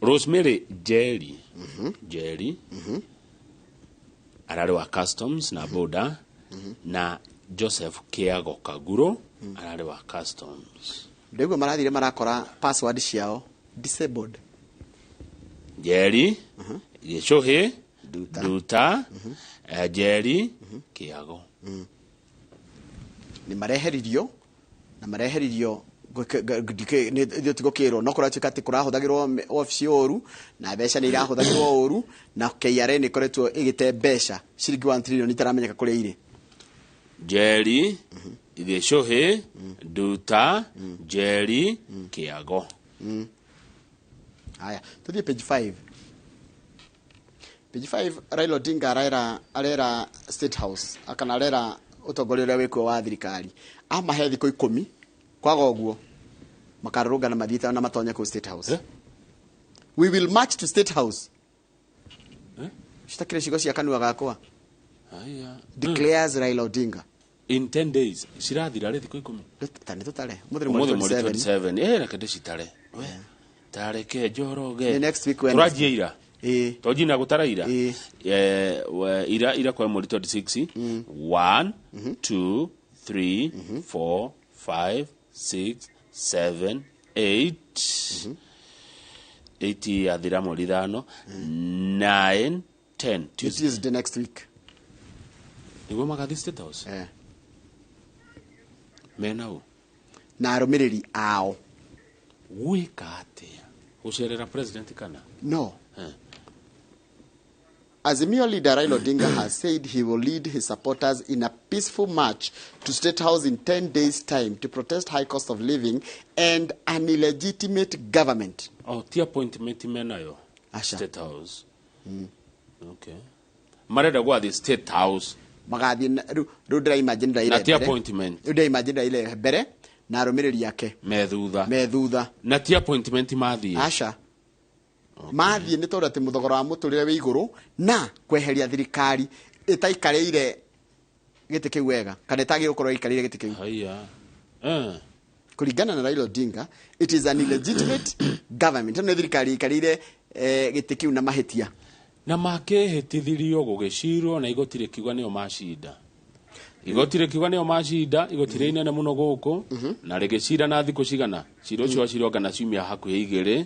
Rosemary Jerry, Jerry ararĩ wa customs na border, na Joseph Kiago Kaguro ararĩ wa customs. Ndĩguo marathire marakora password ciao disabled. Jerry Gĩcũhĩ, Duta. Duta, Jerry Kiago. Nĩ mareheririo na mareheririo ithuĩ tigũkĩrwo, no kũratuĩka atĩ kũrahũthagĩrwo wabici ũru na mbeca nĩ irahũthagĩrwo ũru, na KRA nĩ ĩkoretwo ĩgĩte mbeca ciringi 1 trillion itaramenyeka kũrĩa irĩ. Jerry Gĩcũhĩ, Duta, Jerry Kiago. Haya, tuthiĩ page 5. Page 5, Raila Odinga arera State House kana arera ũtongoria ũrĩa wĩkuo wa thirikari amahe thikũ 10, kwaga ũguo makarũrũngana mathiĩte na matonye kũu State House. Eh? "We will march to State House." Eh? Citakĩrĩ ciugo cia kanua gakwa. Haya. Declares Raila Odinga. In 10 days cirathira rĩ thikũ 10? Ta nĩ tũtare, ũmũthĩ nĩ ũmũthĩ mweri mweri 27. 27. Reke ndĩcitare. We, tareke Njoroge. Nĩ next week Wednesday. Tũranjia ira. Ĩĩ. Tonji na gũtara ira. Ĩĩ. Ira kwa mweri 26, 1, 2, 3, 4, 5, 6, 7, 8, 8 yathira mweri 5, 9, 10. Tuesday. Tuesday next week. Nĩguo magathi State House. Eh. Mena ũ? Na arũmĩrĩri ao. Gwĩka atĩa? Gũcerera president kana? No. Eh. Azimio leader Raila Odinga has said he will lead his supporters in a peaceful march to State House in 10 days' time to protest high cost of living and an illegitimate government. Oh, ti appointment menayo? Aca. State House. Okay, marenda gwathi State House. Magathiĩ rĩu ndĩra imagine Raila Na ti mbere. appointment. Rĩu ndĩra imagine Raila mbere na arũmĩrĩri ake me thutha. Me thutha. Na ti appointment mathiĩ? Aca, mathiĩ nĩ tondũ atĩ mũthogora wa mũtũrĩre wĩ igũrũ na kweheria thirikari ĩtaikarĩire gĩtĩ kĩu wega kana ĩtagĩrĩirwo gũkorwo ĩikarĩire gĩtĩ kĩu. Haya. Kũringana na Raila Odinga, it is an illegitimate government. Ĩno nĩ thirikari ĩikarĩire gĩtĩ kĩu na mahĩtia. Na makĩhĩtithirio gũgĩcirwo na igoti rĩkiuga nĩo macinda. Igoti rĩkiuga nĩo macinda, igoti rĩ inene mũno gũkũ, na rĩgĩcira na thikũ cigana cira ũcio wacirwo na ciumia hakuhĩ 2,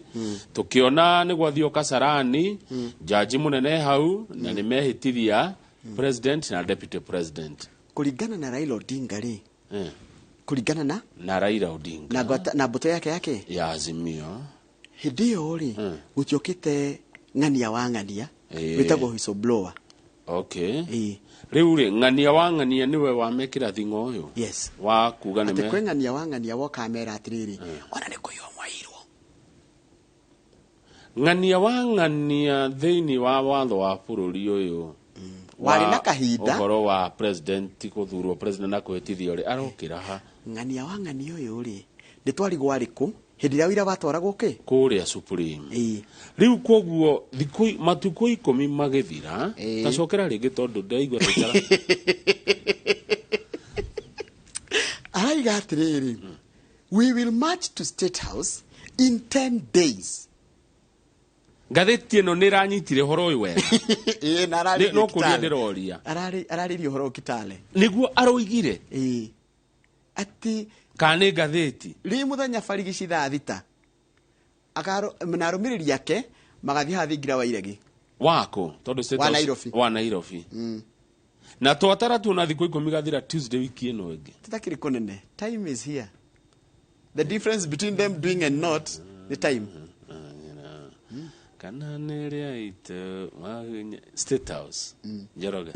tũkĩona nĩ gwathio Kasarani, jaji mũnene hau, na nĩ mehĩtithia president na deputy president. Kũringana na Raila Odinga rĩ, kũringana na na Raila Odinga na na mbũtũ yake yake ya Azimio. Hĩndĩ ĩyo rĩ, gũtiokĩte ng'ania wa ng'ania wĩtagwo whistleblower. Okay. Rĩu rĩ, ng'ania wa ng'ania nĩwe wamekĩra thing'o ũyũ Yes. wa kuga nĩ Atĩ me kwĩ ng'ania wa ng'ania woka amera atĩrĩrĩ, ona nĩ kũiywo mwairwo. Ng'ania wa ng'ania thĩinĩ wa watho wa bũrũri ũyũ Warĩ na kahinda. Ũhoro wa president gũthurwo president na kũhĩtithio rĩ, arokĩra ha? Ng'ania wa ng'ania ũyũ rĩ, nĩ twarigwo arĩkũ hĩndĩ ĩrĩa wĩra watwaragwo kĩ? Kũrĩa Supreme. Ĩĩ. Rĩu koguo thikũ matukũ 10 magĩthira, tacokera rĩngĩ tondũ ndaigua taikara. Araiga atĩrĩrĩ, "We will march to State House In 10 days. Ngathĩti ĩno nĩ ĩranyitire ũhoro ũyũ wega. Ĩĩ, na ararĩria No kũria Kitale. ndĩroria. Ararĩria ũhoro Kitale. Nĩguo aroigire. Ĩĩ. Atĩ kana nĩ ngathĩti rĩ mũthenya barigici thaa 6 na arũmĩrĩri ake magathiĩ haha thingira wa Iregi. Wako tondũ State Wa House- Nairobi. Wa Nairobi. Na twatara tuona thikũ 10 gathira Tuesday wiki ĩno ĩngĩ. Tutakĩrĩ kũnene. Time is here. The difference between them doing and not the time. Kana nĩ rĩa ito State House. Njoroge.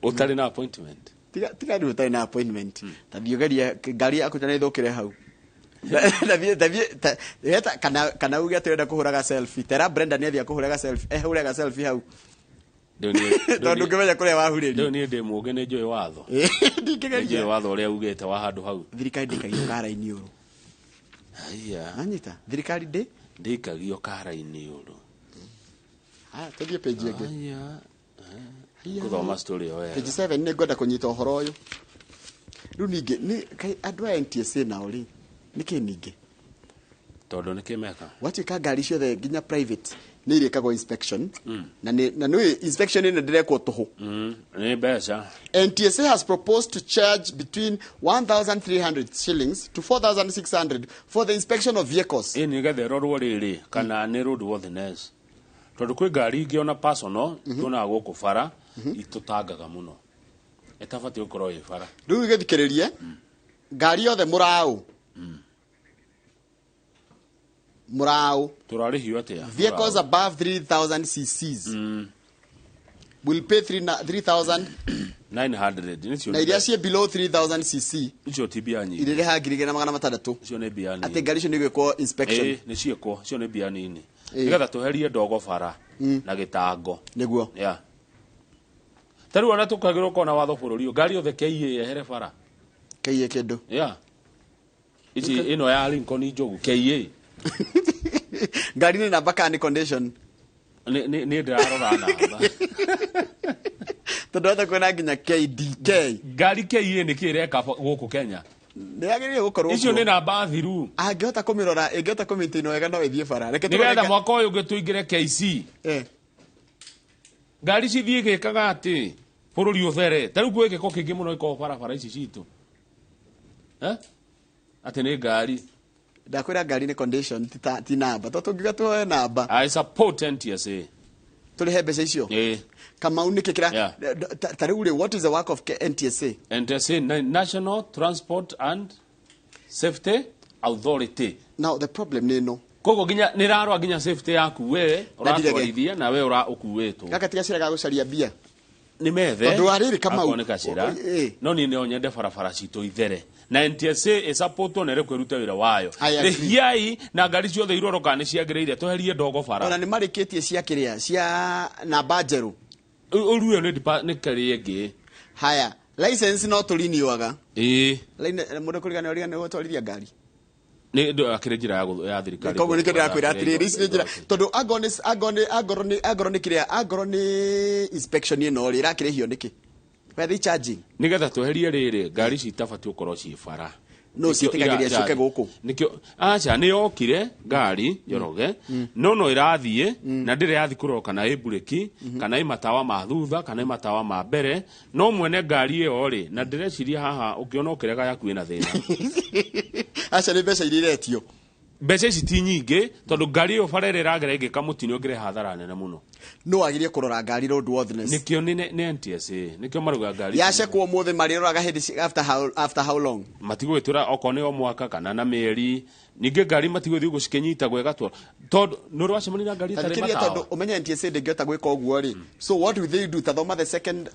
Ũtarĩ na appointment. Tiga rĩu ũtarĩ na appointment. Ta thiĩ ũgerie ngari yaku tena ĩthũkĩre hau. Tha kana uge atĩ ũrenda kũhũraga selfie. Tera Brenda nĩ athiĩ akũhũraga selfie. Ehũraga selfie hau. Tondũ ndũngĩmenya kũrĩa wahurĩrio. Rĩu niĩ ndĩ mũũgĩ nĩ njũĩ watho. Nĩ Ndingĩgeria. njũĩ watho ũrĩa ugĩte wa handũ hau. Thirikari ndĩikagio kara-inĩ ũrũ. Haiya. Anyita. Thirikari ndĩ? Ndĩikagio kara-inĩ ũrũ. Haya, tũthiĩ page ĩngĩ. Haiya. Gũthoma story ĩyo wega. Page 7 nĩ ngwenda kũnyita ũhoro ũyũ. Rĩu ningĩ nĩ kaĩ andũ a NTSA nao rĩ nĩkĩ ningĩ? Tondũ nĩkĩ meka? Gwatuĩka ngari ciothe nginya private nĩ irĩkagwo inspection. Na nĩ inspection ĩno ndĩrekwo tũhũ. Nĩ mbeca. NTSA has proposed to charge between 1,300 shillings to 4,600 for the inspection of vehicles. Ĩ nĩgetha ĩrorwo rĩrĩ kana nĩ roadworthiness. Tondũ kwĩ ngari ingĩ ona personal tuonaga gũkũ bara itũtangaga mũno. Ĩtabatiĩ gũkorwo ĩ bara. Rĩu gĩthikĩrĩrie ngari yothe mũraũ. Mũraũ. Tũrarĩhio atĩa? Vehicles above 3,000 cc's will pay 3,900 900 na iria ciĩ below 3,000 cc icio ti mbia nyingĩ. irĩrĩha 2,600. Icio nĩ mbia nini. Atĩ ngari icio nĩ igwĩkwo inspection. Ĩ nĩ ciĩkwo, icio nĩ mbia nini. Nĩgetha tũherie ndogo bara na gĩtango. Nĩguo. Yeah. Ta rĩu ona tũkagĩrwo kona watho bũrũri ũyũ, ngari yothe KA yehere bara. KA kĩndũ. Yeah. Ici ĩno ya Lincoln Njogu KA. Ngari nĩ namba kana nĩ condition? Nĩ ndĩrarora namba. Tondũ hata kwĩna nginya KDK. Ngari KA nĩ kĩ ĩreka gũkũ Kenya? Nĩ yagĩrĩire gũkorwo Icio kuo. nĩ namba thiru. Angĩhota kũmĩrora, ĩngĩhota kũmĩintain wega no ĩthiĩ bara. Reke tũrore Nĩgetha mwaka ũyũ ũngĩ tũingĩre KC. Ngari cithiĩ igĩkaga atĩ bũrũri ũthere. Ta rĩu kwĩ gĩko kĩingĩ mũno gĩkoragwo barabara ici citũ. Atĩ nĩ ngari. Ndakwĩra ngari nĩ condition ti namba. Tondũ tũngiuga tuoe namba. I support NTSA. Tũrĩhe mbeca icio? Kamau nĩkĩ kĩra Yeah. ta rĩu rĩ, what is the work of NTSA? NTSA, National Transport and Safety Authority. Now the problem nĩ ĩno. Koguo nginya nĩ ĩrarora nginya safety yaku we Na ndirege. ũratwarithia na we ũra ũkuĩtwo. Gaka tiga cira ga gũcaria mbia. Nĩ methe. Tondũ wa rĩrĩ Kamau. Akorwo nĩ gacĩra. No niĩ no nyende barabara citũ ithere. Na NTSA ĩsupportwo na ĩrekwo ĩrute wĩra wayo. I agree. Rĩhiai na ngari ciothe irorwo kana nĩ ciagĩrĩire tweherie ndogo bara. Ona nĩ marĩkĩtie cia kĩrĩa cia namba njerũ. Ũru ĩyo nĩ kĩrĩa ĩngĩ. Haya, license no tũriniũaga. Ĩĩ. Line mũndũ kũrigana ũrigana gũtwarithia ngari. Nĩ ndũ akĩrĩ njĩra ya thirikari. Koguo nĩkĩo ndĩrakwĩra atĩrĩrĩ, ici nĩ njĩra tondũ angorwo nĩ kĩrĩa, angorwo nĩ inspection ĩno rĩ, ĩrakĩrĩhio nĩkĩ? Why are they charging? Nĩgetha tweherie rĩrĩ, ngari ici itabatiĩ gũkorwo ciĩ bara. No ciĩtĩkagĩria ciũke gũkũ. Nĩkĩo, aca, nĩ yokire ngari Njoroge, no no ĩrathiĩ, na ndĩrĩ yathiĩ kũrora kana ĩ mburĩki, kana ĩ matawa ma thutha, kana ĩ matawa ma mbere, no mwene ngari ĩyo rĩ, na ndĩreciria haha ũkĩona ũkĩrega yaku ĩna thĩna. Aca nĩ mbeca iria iretio. Mbeca ici ti nyingĩ, tondũ ngari ĩyo bara ĩrĩa ĩragera ĩngĩka mũtino ĩngĩrehe hathara nene mũno. No agirie kũrora ngari roadworthiness. Nĩkĩo nĩ NTSA, nĩkĩo marauga ngari. Yacekwo ũmũthĩ marĩroraga hĩndĩ after how long? Matigũgĩtwĩra okorwo nĩ o mwaka kana na mĩeri. Ningĩ ngari matigũthiĩ gũcikĩnyita gwĩgatwo. Tondũ nĩ ũrĩ wacemania na ngari ĩtarĩ Thikĩrĩria matawa? tondũ ũmenye NTSA ndĩngĩhota gwĩka ũguo rĩ. So what will they do? Tathoma the second,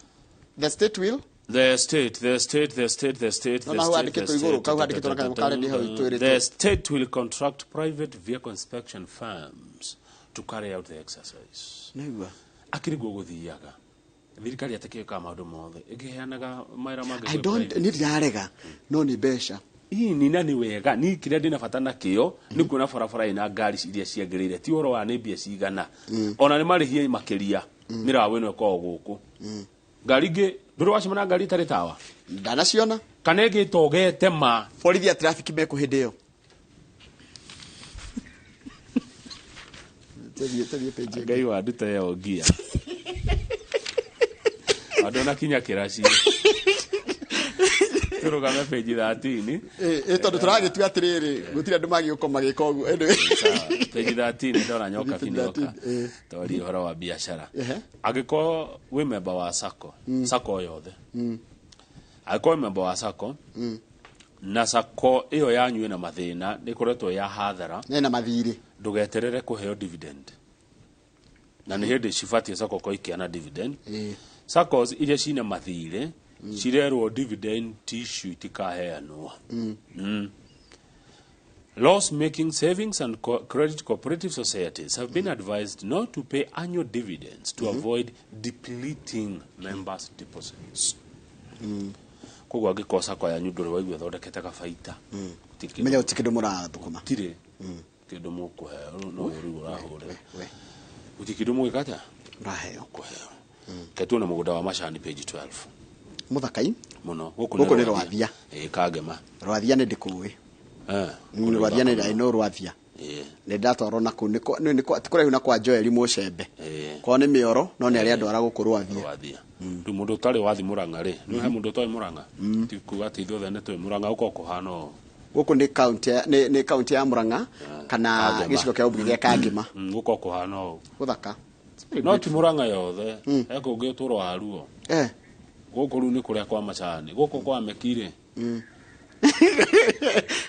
the state will? The state, the state, the state, the state, No, the no, state, handĩkĩtwo the igũrũ, state, kau handĩkĩtwo na kanyamũ karĩ hau itwĩrĩtwo. The state will contract private vehicle inspection firms to carry out the exercise. Nĩguo. Akĩrĩ guo gũthiaga. Thirikari atakĩkaga maũndũ mothe. Ĩkĩheanaga mawĩra mangĩ I kwĩ don't, private. nĩ ndĩrarega, no nĩ mbeca. Ini na nĩ wega, ni kĩrĩa ndĩna bata nakĩo, nĩ kuona barabara ĩna ngari iria ciagĩrĩire, ti ũhoro wa nĩ mbia cigana. Ona nĩ marĩhie makĩria, mĩraũ ĩno ĩkoragwo gũkũ. Ngari ingĩ, ndũrĩ wacemania na ngari ĩtarĩ tawa? Ndanaciona. Kana ĩngĩ ĩtogete ma. Borithi a traffic mekũ hĩndĩ ĩyo? Tũthiĩ page ĩngĩ. Ngai wa nduta ĩyo ngia andũ na kinya kĩraci tũrũgame page 13. Ĩ tondũ tũragĩtua atĩrĩrĩ, gũtirĩ andũ magĩũka magĩka ũguo. Anyway. Sawa, page 13 ndona nyoka Page binioka 13, ĩ. twarie ũhoro wa biacara. Ehe. Angĩkorwo wĩ memba wa sacco, sacco yothe, angĩkorwo wĩ memba wa sacco na sacco ĩyo yanyu ĩna mathĩna, nĩ ĩkoretwo ya hathara, Nena mathirĩ. Ndũgeterere kũheo dividend, na nĩ hĩndĩ cibatiĩ sacco ko ikĩana dividend. Saccos iria cina mathirĩ cirerwo dividend icio itikaheanwo. Loss-making savings and credit cooperative societies have been advised not to pay annual dividends to avoid depleting members' deposits. Koguo angĩkorwo sacco yanyu ndũrĩ waigua ĩthondekete gabaita, gũtirĩ kĩndũ- Menya gũtirĩ kĩndũ mũrathũkũma. Gũtirĩ kĩndũ mũkũheo, no rĩu ũrahũrĩra. We Gũtirĩ kĩndũ mũgĩka atĩa? Ũraheo. Kũheo. Ke tuone mũgũnda wa macani page 12. Mũthakai. Mũno. Gũkũ nĩ Rwathia. Ĩĩ, Kangema. Rwathia nĩ ndĩkũĩ. Kũrĩ Rwathia nĩ ũthaka I know Rwathia. mũno. Nĩ ndatwarwo na kũu, ti kũraihu na kwa Joel Mũcembe. Kwao nĩ mĩoro, no nĩ arĩa andwara gũkũ Rwathia. Rwathia. Rĩu mũndũ ũtarĩ wathi Mũrang'a rĩ, nĩ he mũndũ ũtarĩ Mũrang'a, ti kuga atĩ ithuothe nĩ tũĩ Mũrang'a gũkorwo kũhana ũũ. Gũkũ nĩ kaunti ya- nĩ kaunti ya Mũrang'a kana Kangema. gĩcigo kĩa ũmbunge gĩa Kangema. Gũkorwo kũhana ũũ. Gũthaka. It's very No ti Mũrang'a yothe, he kũngĩ ũtũũro wa ruo. Gũkũ rĩu nĩ kũrĩa kwa macani, gũkũ kwa meki rĩ.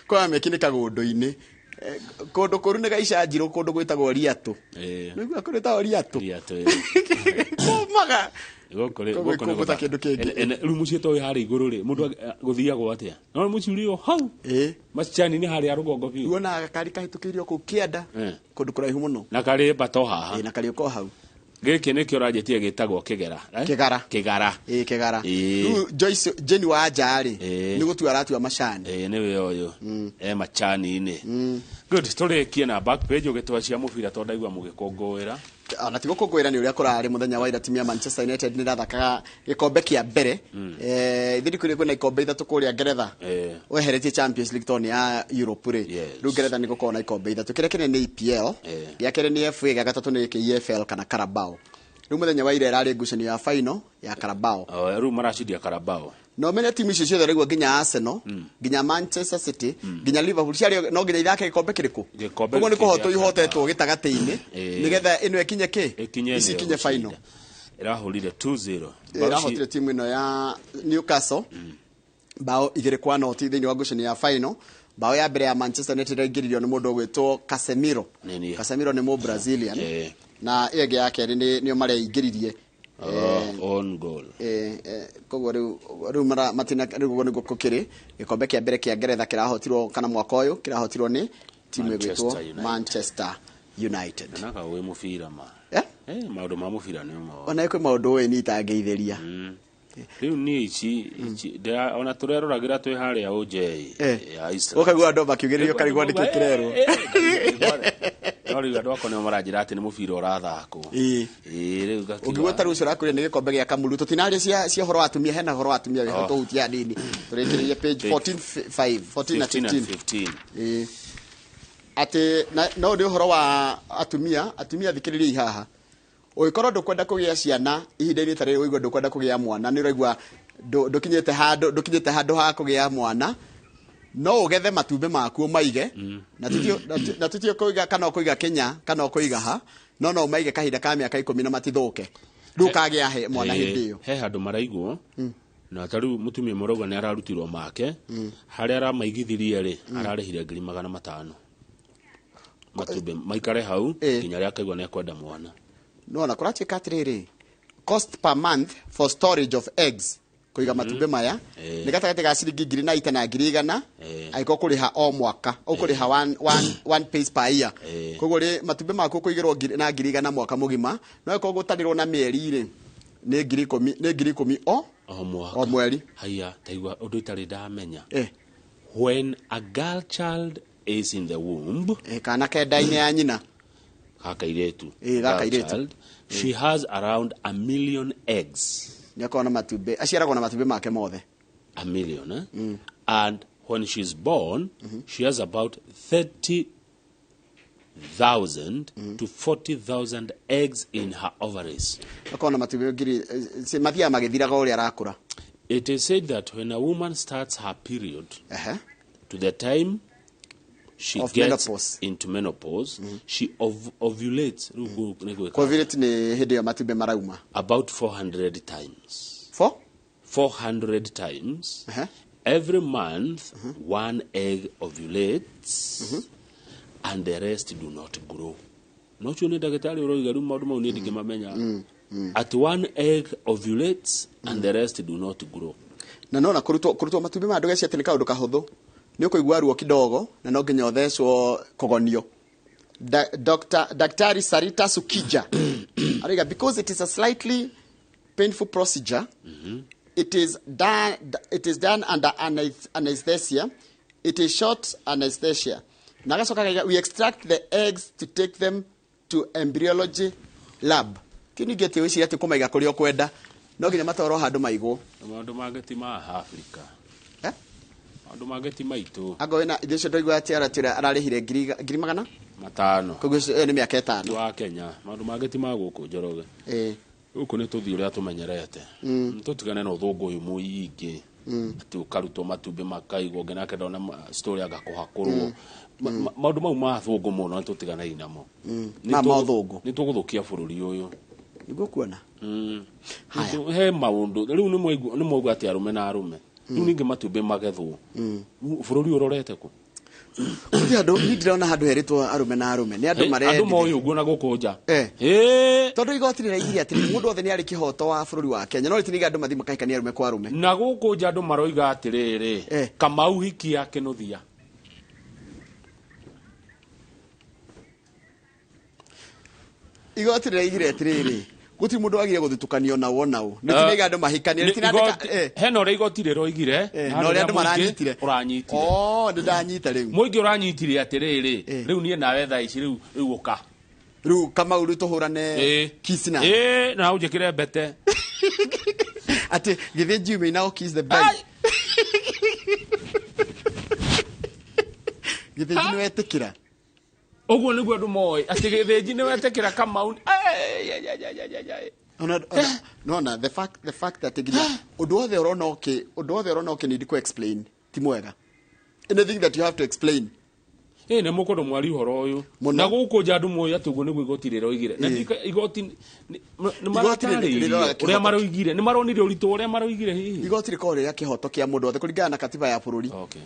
Kwa meki nĩ kagũndũ-inĩ. Kũndũ kũru nĩ gaicanjirũ, kũndũ gwĩtagwo Riatũ. Nĩguo kũndũ gwĩtagwo Riatũ. Riatũ, ĩĩ. Kũmaga. Gũkũ rĩ, Koguo gũkũ nĩ kũmũta gũthaka. kĩndũ kĩngĩ. Rĩu mũciĩ to wĩ harĩa igũrũ rĩ, mũndũ gũthiagwo atĩa? No mũciĩ ũrĩ o hau. Macani nĩ harĩa rũgongo biũ. Uonaga gakari kahĩtũkĩirio kũu kĩanda, kũndũ kũraihu mũno. Na karĩ mbato haha. Ĩĩ, na karĩ o hau. Gĩkĩ nĩkĩo ũranjĩtie gĩtagwo kĩgera. Eh? Kĩgara. Kĩgara. Ĩĩ, kĩgara. Ĩĩ. Rĩu Joyce Jane wa nja rĩ, Ĩĩ. nĩ gũtua aratua macani. Ĩĩ, nĩwe ũyũ e macani-inĩ. Good, tũrĩkie na back page ũgĩtwa cia mũbira tondũ ndaigua mũgĩkũngũĩra. Ona ti gũkũngũĩra, nĩ ũrĩa kũrarĩ mũthenya wa ira, timu ya Manchester United nĩ ĩrathakaga gĩkombe kĩa mbere. Ithuĩ ndikũrĩ kwĩna ikombe ithatũ kũrĩa Ngeretha, weheretie Champions League tondũ nĩ ya Europe rĩ. Rĩu Ngeretha nĩ gũkorwo na ikombe ithatũ. Kĩrĩa kĩnene nĩ EPL, gĩa kerĩ nĩ FA, gĩa gatatũ nĩ gĩkĩ EFL kana Carabao. Rĩu mũthenya wa ira ĩrarĩ ngucanio ya final ya Carabao. O, rĩu maracindia Carabao. Na ũmenye timu icio ciothe rĩguo, nginya Arsenal, nginya Manchester City, nginya Liverpool, ciarĩ no nginya ithake gĩkombe kĩrĩkũ? Gĩkombe Ũguo nĩ gĩkĩ kũhotwo gĩa ihotetwo gĩtagatĩ-inĩ, Ĩĩ. nĩgetha ĩno ĩkinye kĩ Ĩkinye ici ĩno ikinye final. Ĩrahũrire 2-0. Ĩrahotire timu ĩno ya Newcastle bao 2-0 thĩinĩ wa ngucanio ya final. Bao ya mbere ya Manchester United ĩraingĩririo nĩ mũndũ ũgwĩtwo Casemiro. Nĩ niĩ. Casemiro nĩ mũ Brazilian. Na ĩyo ĩngĩ ya kerĩ nĩo mareingĩririe. Oh, own goal. Koguo rĩu matina rĩu ũguo nĩguo gũkĩrĩ. Gĩkombe kĩa mbere kĩa Ngeretha kĩrahotirwo, kana mwaka ũyũ kĩrahotirwo nĩ timu Manchester ĩgwĩtwo United. Manchester United. Naka wĩ mũbira ma. Eh? Maũndũ ma mũbira nĩ mo. Ona kwĩ maũndũ ũĩ niĩ itangĩithĩria. Rĩu niĩ ici ona tũreroragĩra twĩ harĩa ũnjei ya Israel. Ũkaigua andũ makiugĩrĩrio karigwo nĩkĩ kĩrerwo. No rĩu andũ akwa nĩo maranjĩra atĩ nĩ mũbira ũrathakwo. Ĩĩ. Ĩĩ, rĩu ngakiuga. Ũngĩgua ta rĩu ũcio ũrakwĩra nĩ gĩkombe gĩa kamuru, tũtinaria cia ũhoro wa atumia, hena ũhoro wa atumia wĩho. Oh. Tũhutie hanini tũrĩkĩrĩrie page 14, 5, 14 na 15 and 15. 15. Ĩĩ. Atĩ no nĩ ũhoro wa atumia. Atumia, thikĩrĩriai haha. Ũngĩkorwo ndũkwenda kũgĩa ciana ihinda-inĩ ta rĩrĩ, ũigua ndũkwenda kũgĩa mwana, nĩ ũraigua ndũkinyĩte handũ ha kũgĩa mwana, no ũgethe matumbĩ maku ũmaige, na tũtio kũiga kana ũkũiga Kenya kana ũkũiga ha, no ũmaige kahinda ka mĩaka 10 na matithũke. Rĩu ũkagĩa he mwana hĩndĩ ĩyo. He handũ maraigwo na ta rĩu mũtumia ũmwe ũrauga nĩ ararutirwo make harĩa aramaigithirie rĩ, ararĩhire 500,000 matumbĩ maikare hau nginya rĩrĩa akaigua nĩ akwenda mwana. Nona kũratuĩka atĩrĩrĩ, cost per month for storage of eggs, kũiga matumbĩ maya, nĩ gatagatĩ ga ciringi 90,000 na 100,000, angĩkorwo kũrĩha o mwaka ũkũrĩha one piece per year. Koguo rĩ, matumbĩ maku kũigĩrwo na 100,000 mwaka mũgima, no ĩkorwo gũtarĩrwo na mĩeri rĩ, nĩ 10,000, nĩ 10,000 o o mwaka. O mweri. Haya, taigua ũndũ itarĩ ndamenya. When a girl child is in the womb, kana kenda-inĩ ya nyina, gaka irĩtu, gaka girl irĩtu. child, she has around a million eggs. Nĩ akorwo na matumbĩ, aciaragwo na matumbĩ make mothe. A million, eh? And when she's born, she has about 30 30,000 to 40,000 eggs in her ovaries. Akorwo na matumbĩ ngiri mathiaga magĩthiraga ũrĩa arakũra. It is said that when a woman starts her period Ehe. to the time she Of gets menopause. into menopause, she ovulates rĩu nĩ gwĩka Ovulate nĩ hĩndĩ ĩyo matumbĩ marauma. About 400 times. Four? 400 times. Uh-huh. Every month, one egg ovulates and the rest do not grow. No cio nĩ ndagĩtarĩ ũroiga rĩu maũndũ mau niĩ ndingĩmamenya, at one egg ovulates and the rest do not grow. Na nona kũrutwo matumbĩ ma ndũgeci atĩ nĩ kaũndũ kahũthũ, nĩ ũkũigua ruo kidogo na no nginya ũthecwo kũgonio. Daktari Sarita Sukija arauga because it is a slightly painful procedure, it is done under anesthesia. It is short anesthesia na agacoka akauga, we extract the eggs to take them to embryology lab. Kĩu ningĩ atĩ wĩciria atĩ kũmaiga kũrĩa ũkwenda, no nginya matwarwo handũ maigwo. Maũndũ mangĩ ti ma Afrika. Eh? Maũndũ mangĩ ti maitũ. Anga wĩna ithuĩ ũcio ndaigua atĩ aratwĩra ararĩhire ngiri magana 500. Koguo ĩyo nĩ mĩaka 5. Wa Kenya, maũndũ mangĩ ti ma gũkũ, Njoroge. Gũkũ nĩ tũthiĩ ũrĩa tũmenyerete, tũtigane na ũthũngũ ũyũ mũingĩ atĩ ũkarutwo matumbĩ makaigwo ũngĩ nake ndona story agakũhakũrwo. Maũndũ mau ma thũngũ mũno nĩ tũtiganei namo. Nĩ Ma ũthũngũ. Nĩ tũgũthũkia bũrũri ũyũ. Nĩguo kuona. Haya. He maũndũ rĩu nĩ mwaigua atĩ arũme na arũme rĩu ningĩ matumbĩ magethwo, bũrũri ũrorete kũ? Gũtirĩ andũ, niĩ ndĩrona handũ herĩtwo arũme na arũme nĩ andũ Andũ marendire. moĩ ũguo na gũkũ nja. Tondũ igoti rĩraigire atĩrĩrĩ, mũndũ wothe nĩ arĩ kĩhoto wa bũrũri wa Kenya, no rĩtiniga andũ mathiĩ makahikania arũme kwa arũme. Na gũkũ nja andũ maroiga atĩrĩrĩ, Kamau hikia Kĩnũthia. Igoti rĩraigire atĩrĩrĩ, gũtirĩ mũndũ wagire gũthutũkanio na wona ũ nĩtiniga andũ mahikanie rĩtinandĩka. Hena ũrĩa igoti rĩroigire na na ũrĩa harĩa andũ mũingĩ maranyitire. Ũranyitire. Oh, nĩ ndanyita rĩu. Mũingĩ ũranyitire atĩrĩrĩ, rĩu niĩ nawe thaa ici rĩu ũka. Rĩu Kamau, rĩu tũhũrane kiss na. Na ũnjĩkĩre mbete. Atĩ githĩ you may now kiss the bride. Githĩnji nĩ wetĩkĩra? Ũguo nĩguo andũ moĩ atĩ gĩthĩnji nĩ wetĩkĩra Kamau. Ai, ai, ai, ai, ai, ai, ai. Ona nona the fact that nginya ũndũ wothe ũrona ũkĩ ũndũ wothe ũrona ũkĩ need ku explain ti mwega. Anything that you have to explain. Ĩ nĩ mũkũndũ mwari ũhoro ũyũ. Mũno. Na gũkũ nja andũ moĩ atĩ ũguo nĩguo igoti rĩroigire na igoti nĩ Igoti maratarĩirie rĩroraga ũrĩa kĩhoto. maroigire, nĩ maronire ũritũ ũrĩa maroigire hihi. Igoti rĩkoragwo rĩrĩa kĩhoto kĩa mũndũ wothe kũringana na katiba ya bũrũri. Okay.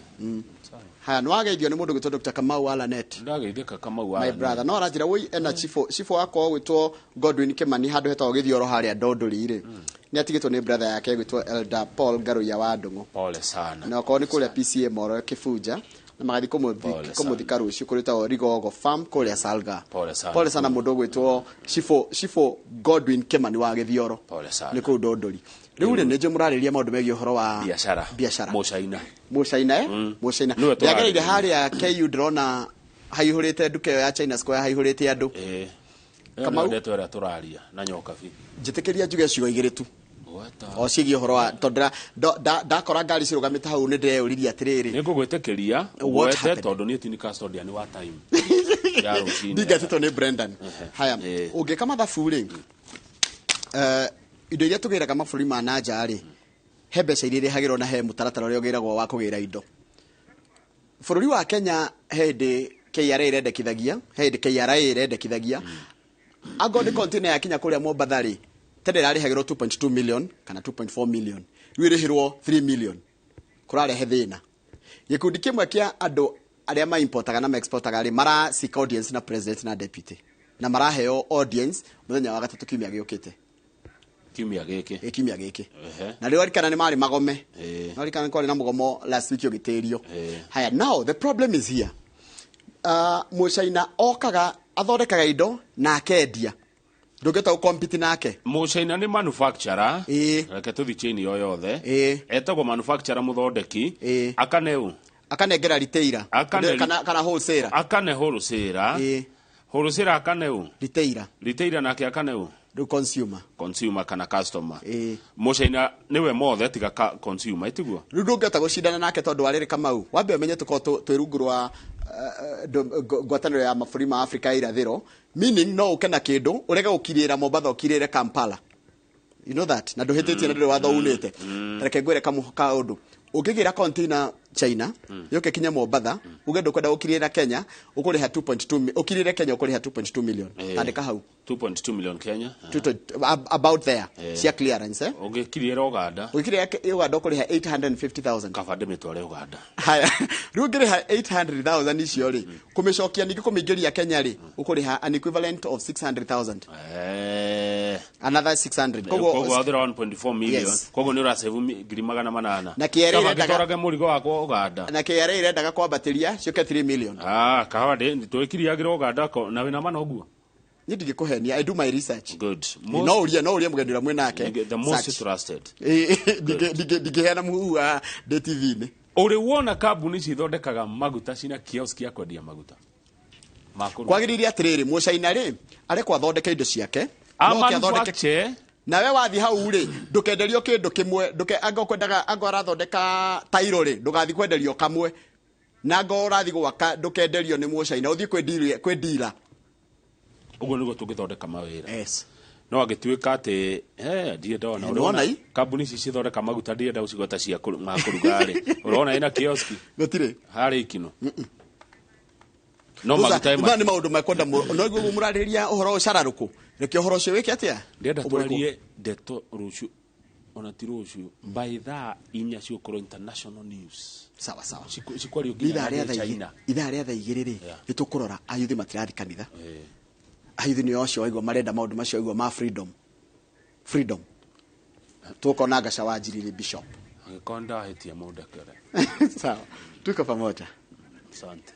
Sawa. Haya, nĩ wageithio nĩ mũndũ gwĩtwo Dr. Kamau wa Lanet. Ndageithĩka Kamau wa My brother no aranjĩra woi ena chifu wakwa gwĩtwo Godwin Kimani handũ hetagwo Gĩthioro harĩa Ndondũri rĩ, nĩ atigĩtwo nĩ brother yake gwĩtwo Elder Paul Ngaruiya wa Ndũng'ũ. Pole sana. Na okorwo nĩ kũrĩa PCA Moro Kĩbunja na magathiĩ Pole sana. kũmũthika rũciũ kũrĩtagwo Rigogo Farm kũrĩa Salga. Pole sana. Pole sana mũndũ ũgwĩtwo Chifu Godwin Kimani wa Gĩthioro. Pole sana. Nĩ kũu Ndondũri. Rĩu rĩ, nĩ njũĩ mũrarĩria maũndũ megiĩ ũhoro wa biacara. Biacara. Mũcaina. Mũcaina, eh? Mũcaina. Nĩwe Ndĩragereire tũrarĩrĩria. harĩa KU, ndĩrona haihũrĩte nduka ĩyo ya China Square, haihũrĩte andũ. Ĩyo Kamau? nĩyo ndeto ĩrĩa tũraria na nyokabi. Njĩtĩkĩria njuge ciugo igĩrĩ tu. Gweta. O ciĩgiĩ ũhoro wa tondũ ndakora ngari cirũgamĩte hau, nĩ ndĩreyũririe atĩrĩrĩ, Nĩ ngũgwĩtĩkĩria What gwete happened? tondũ niĩ ti nĩ custodian wa time ya rũcinĩ. Ndingatĩtwo nĩ Brendan. Haya, ũngĩka mathabu rĩ, indo iria tũgĩraga mabũrũri ma nanja rĩ, he mbeca iria irĩhagĩrwo na he mũtaratara ũrĩa ũgĩragwo wa kũgĩra indo bũrũri wa Kenya. He hĩndĩ KRA ĩrendekithagia, he hĩndĩ KRA ĩrendekithagia angorwo nĩ container yakinya kũrĩa Mombatha rĩ, tene ĩrarĩhagĩrwo 2.2 million kana 2.4 million, rĩu ĩrĩhĩrwo 3 million. Kũrarehe thĩna. Gĩkundi kĩmwe kĩa andũ arĩa maimportaga na maexportaga rĩ, mara seek audience na president na deputy, na maraheo audience mũthenya wa gatatũ kiumia gĩũkĩte. Kiumia gĩkĩ? Ĩ, kiumia gĩkĩ. Na rĩu arikana nĩ marĩ magome. Na arikana nĩ kwarĩ na mũgomo last week ũgĩtĩrio. Haya, now the problem is here, mũcaina okaga athondekaga indo na akendia, ndũngĩhota gũcompete nake. Mũcaina nĩ manufacturer. Reke tũthi chain yo yothe. Etagwo manufacturer, mũthondeki. Akaneu Akanengera retailer. Kana wholesaler. Akane wholesaler. Wholesaler akaneu retailer. Retailer nake akaneu Rĩu consumer. Consumer kana customer. Ĩĩ. Mũcaina nĩwe mothe tiga consumer, itiguo? Rĩu ndũngĩhota gũcindana nake tondũ wa rĩrĩ, Kamau, wambe ũmenye tũkorwo twĩ rungu rwa Ngwatanĩro ya mabũrũri ma Afrika ya irathĩro, meaning no ũke na kĩndũ ũrege gũkirĩra Mombatha, ũkirĩre Kampala, you know that, na ndũhĩtĩtie na ndũrĩ watho unĩte. Reke ngwĩre kaũndũ, ũngĩgĩra container China yũke kinya Mombatha, uge ndũkwenda gũkirĩra Kenya, ũkũrĩha 2.2 ũkirĩre Kenya ũkũrĩha 2.2 million. Tandĩka hau. 2.2 million Kenya. About there cia clearance, eh? Ũngĩkiriĩra Uganda? Ũgĩkirĩra Uganda ũkũrĩha 850,000. Kaba ndĩmĩtware Uganda. Haya, rĩu ũngĩrĩha 800,000 icio rĩ, kũmĩcokia ningĩ kũmĩingĩria Kenya rĩ, ũkũrĩha an equivalent of 600,000. Another 600. Koguo wathĩra 1.4 million. Yes. Koguo nĩ ũrasave 800,000. Na KRA Kaba ngĩtwarage mũrigo wakwa Uganda. Na KRA irendaga kwambatĩria ciũke 3 million. Ah, kahawa ndĩ twĩkiriagĩra Uganda ko na wĩna mana ũguo. Niĩ ndingĩkũhenia, I do my research. Good. No ũrie mũgeni ũrĩa mwĩ nake. The most Search. trusted. Ndingĩheana mũhuha ndĩ TV-inĩ. Ũrĩ wona kambuni cithondekaga maguta cina kiosk ya kwendia maguta ma kũruga? Kwagĩrĩire atĩrĩrĩ, mũcaina rĩ, arekwo athondeke indo ciake, A no ke athondeke manufacture. Nawe wathi hau rĩ, ndũkenderio kĩndũ kĩmwe, ndũke anga ũkwendaga, anga ũrathondeka tairo rĩ, ndũgathi kwenderio kamwe, na anga ũrathi gwaka, ndũkenderio nĩ mũcaina, ũthiĩ kwĩ dealer. Ũguo nĩguo tũngĩthondeka mawĩra. Yes. No angĩtuĩka atĩ ndirĩ ndona. Nĩwona Ũrona i? Kambuni ici cithondeka maguta, ndirenda gũcigweta, cia ma kũruga rĩ, ũrona ĩna kioski? Gũtirĩ. Harĩ ikino no maguta Maya nĩ maũndũ mekwenda no iguo mũrarĩrĩria ũhoro ũcararũkũ, reke ũhoro ũcio wĩke atĩa? Ndĩrenda Ũmũrĩkũ? Twarie ndeto rũciũ, ona ti rũciũ, by thaa 4 ciũkorwo international news. Sawa sawa. Cikwario nginya Ithaa rĩa na thaa igĩrĩ China. Ithaa rĩa thaa 2 rĩ, nĩ tũkũrora ayuthi matirathi kanitha. Ayuthi nĩo acio waigua marenda maũndũ macio waigua ma freedom, freedom. Tũkona Gaca wa Njiriri Bishop. Angĩkorwo ndahĩtia, mũndekere. Sawa, tuko pamoja. Asante.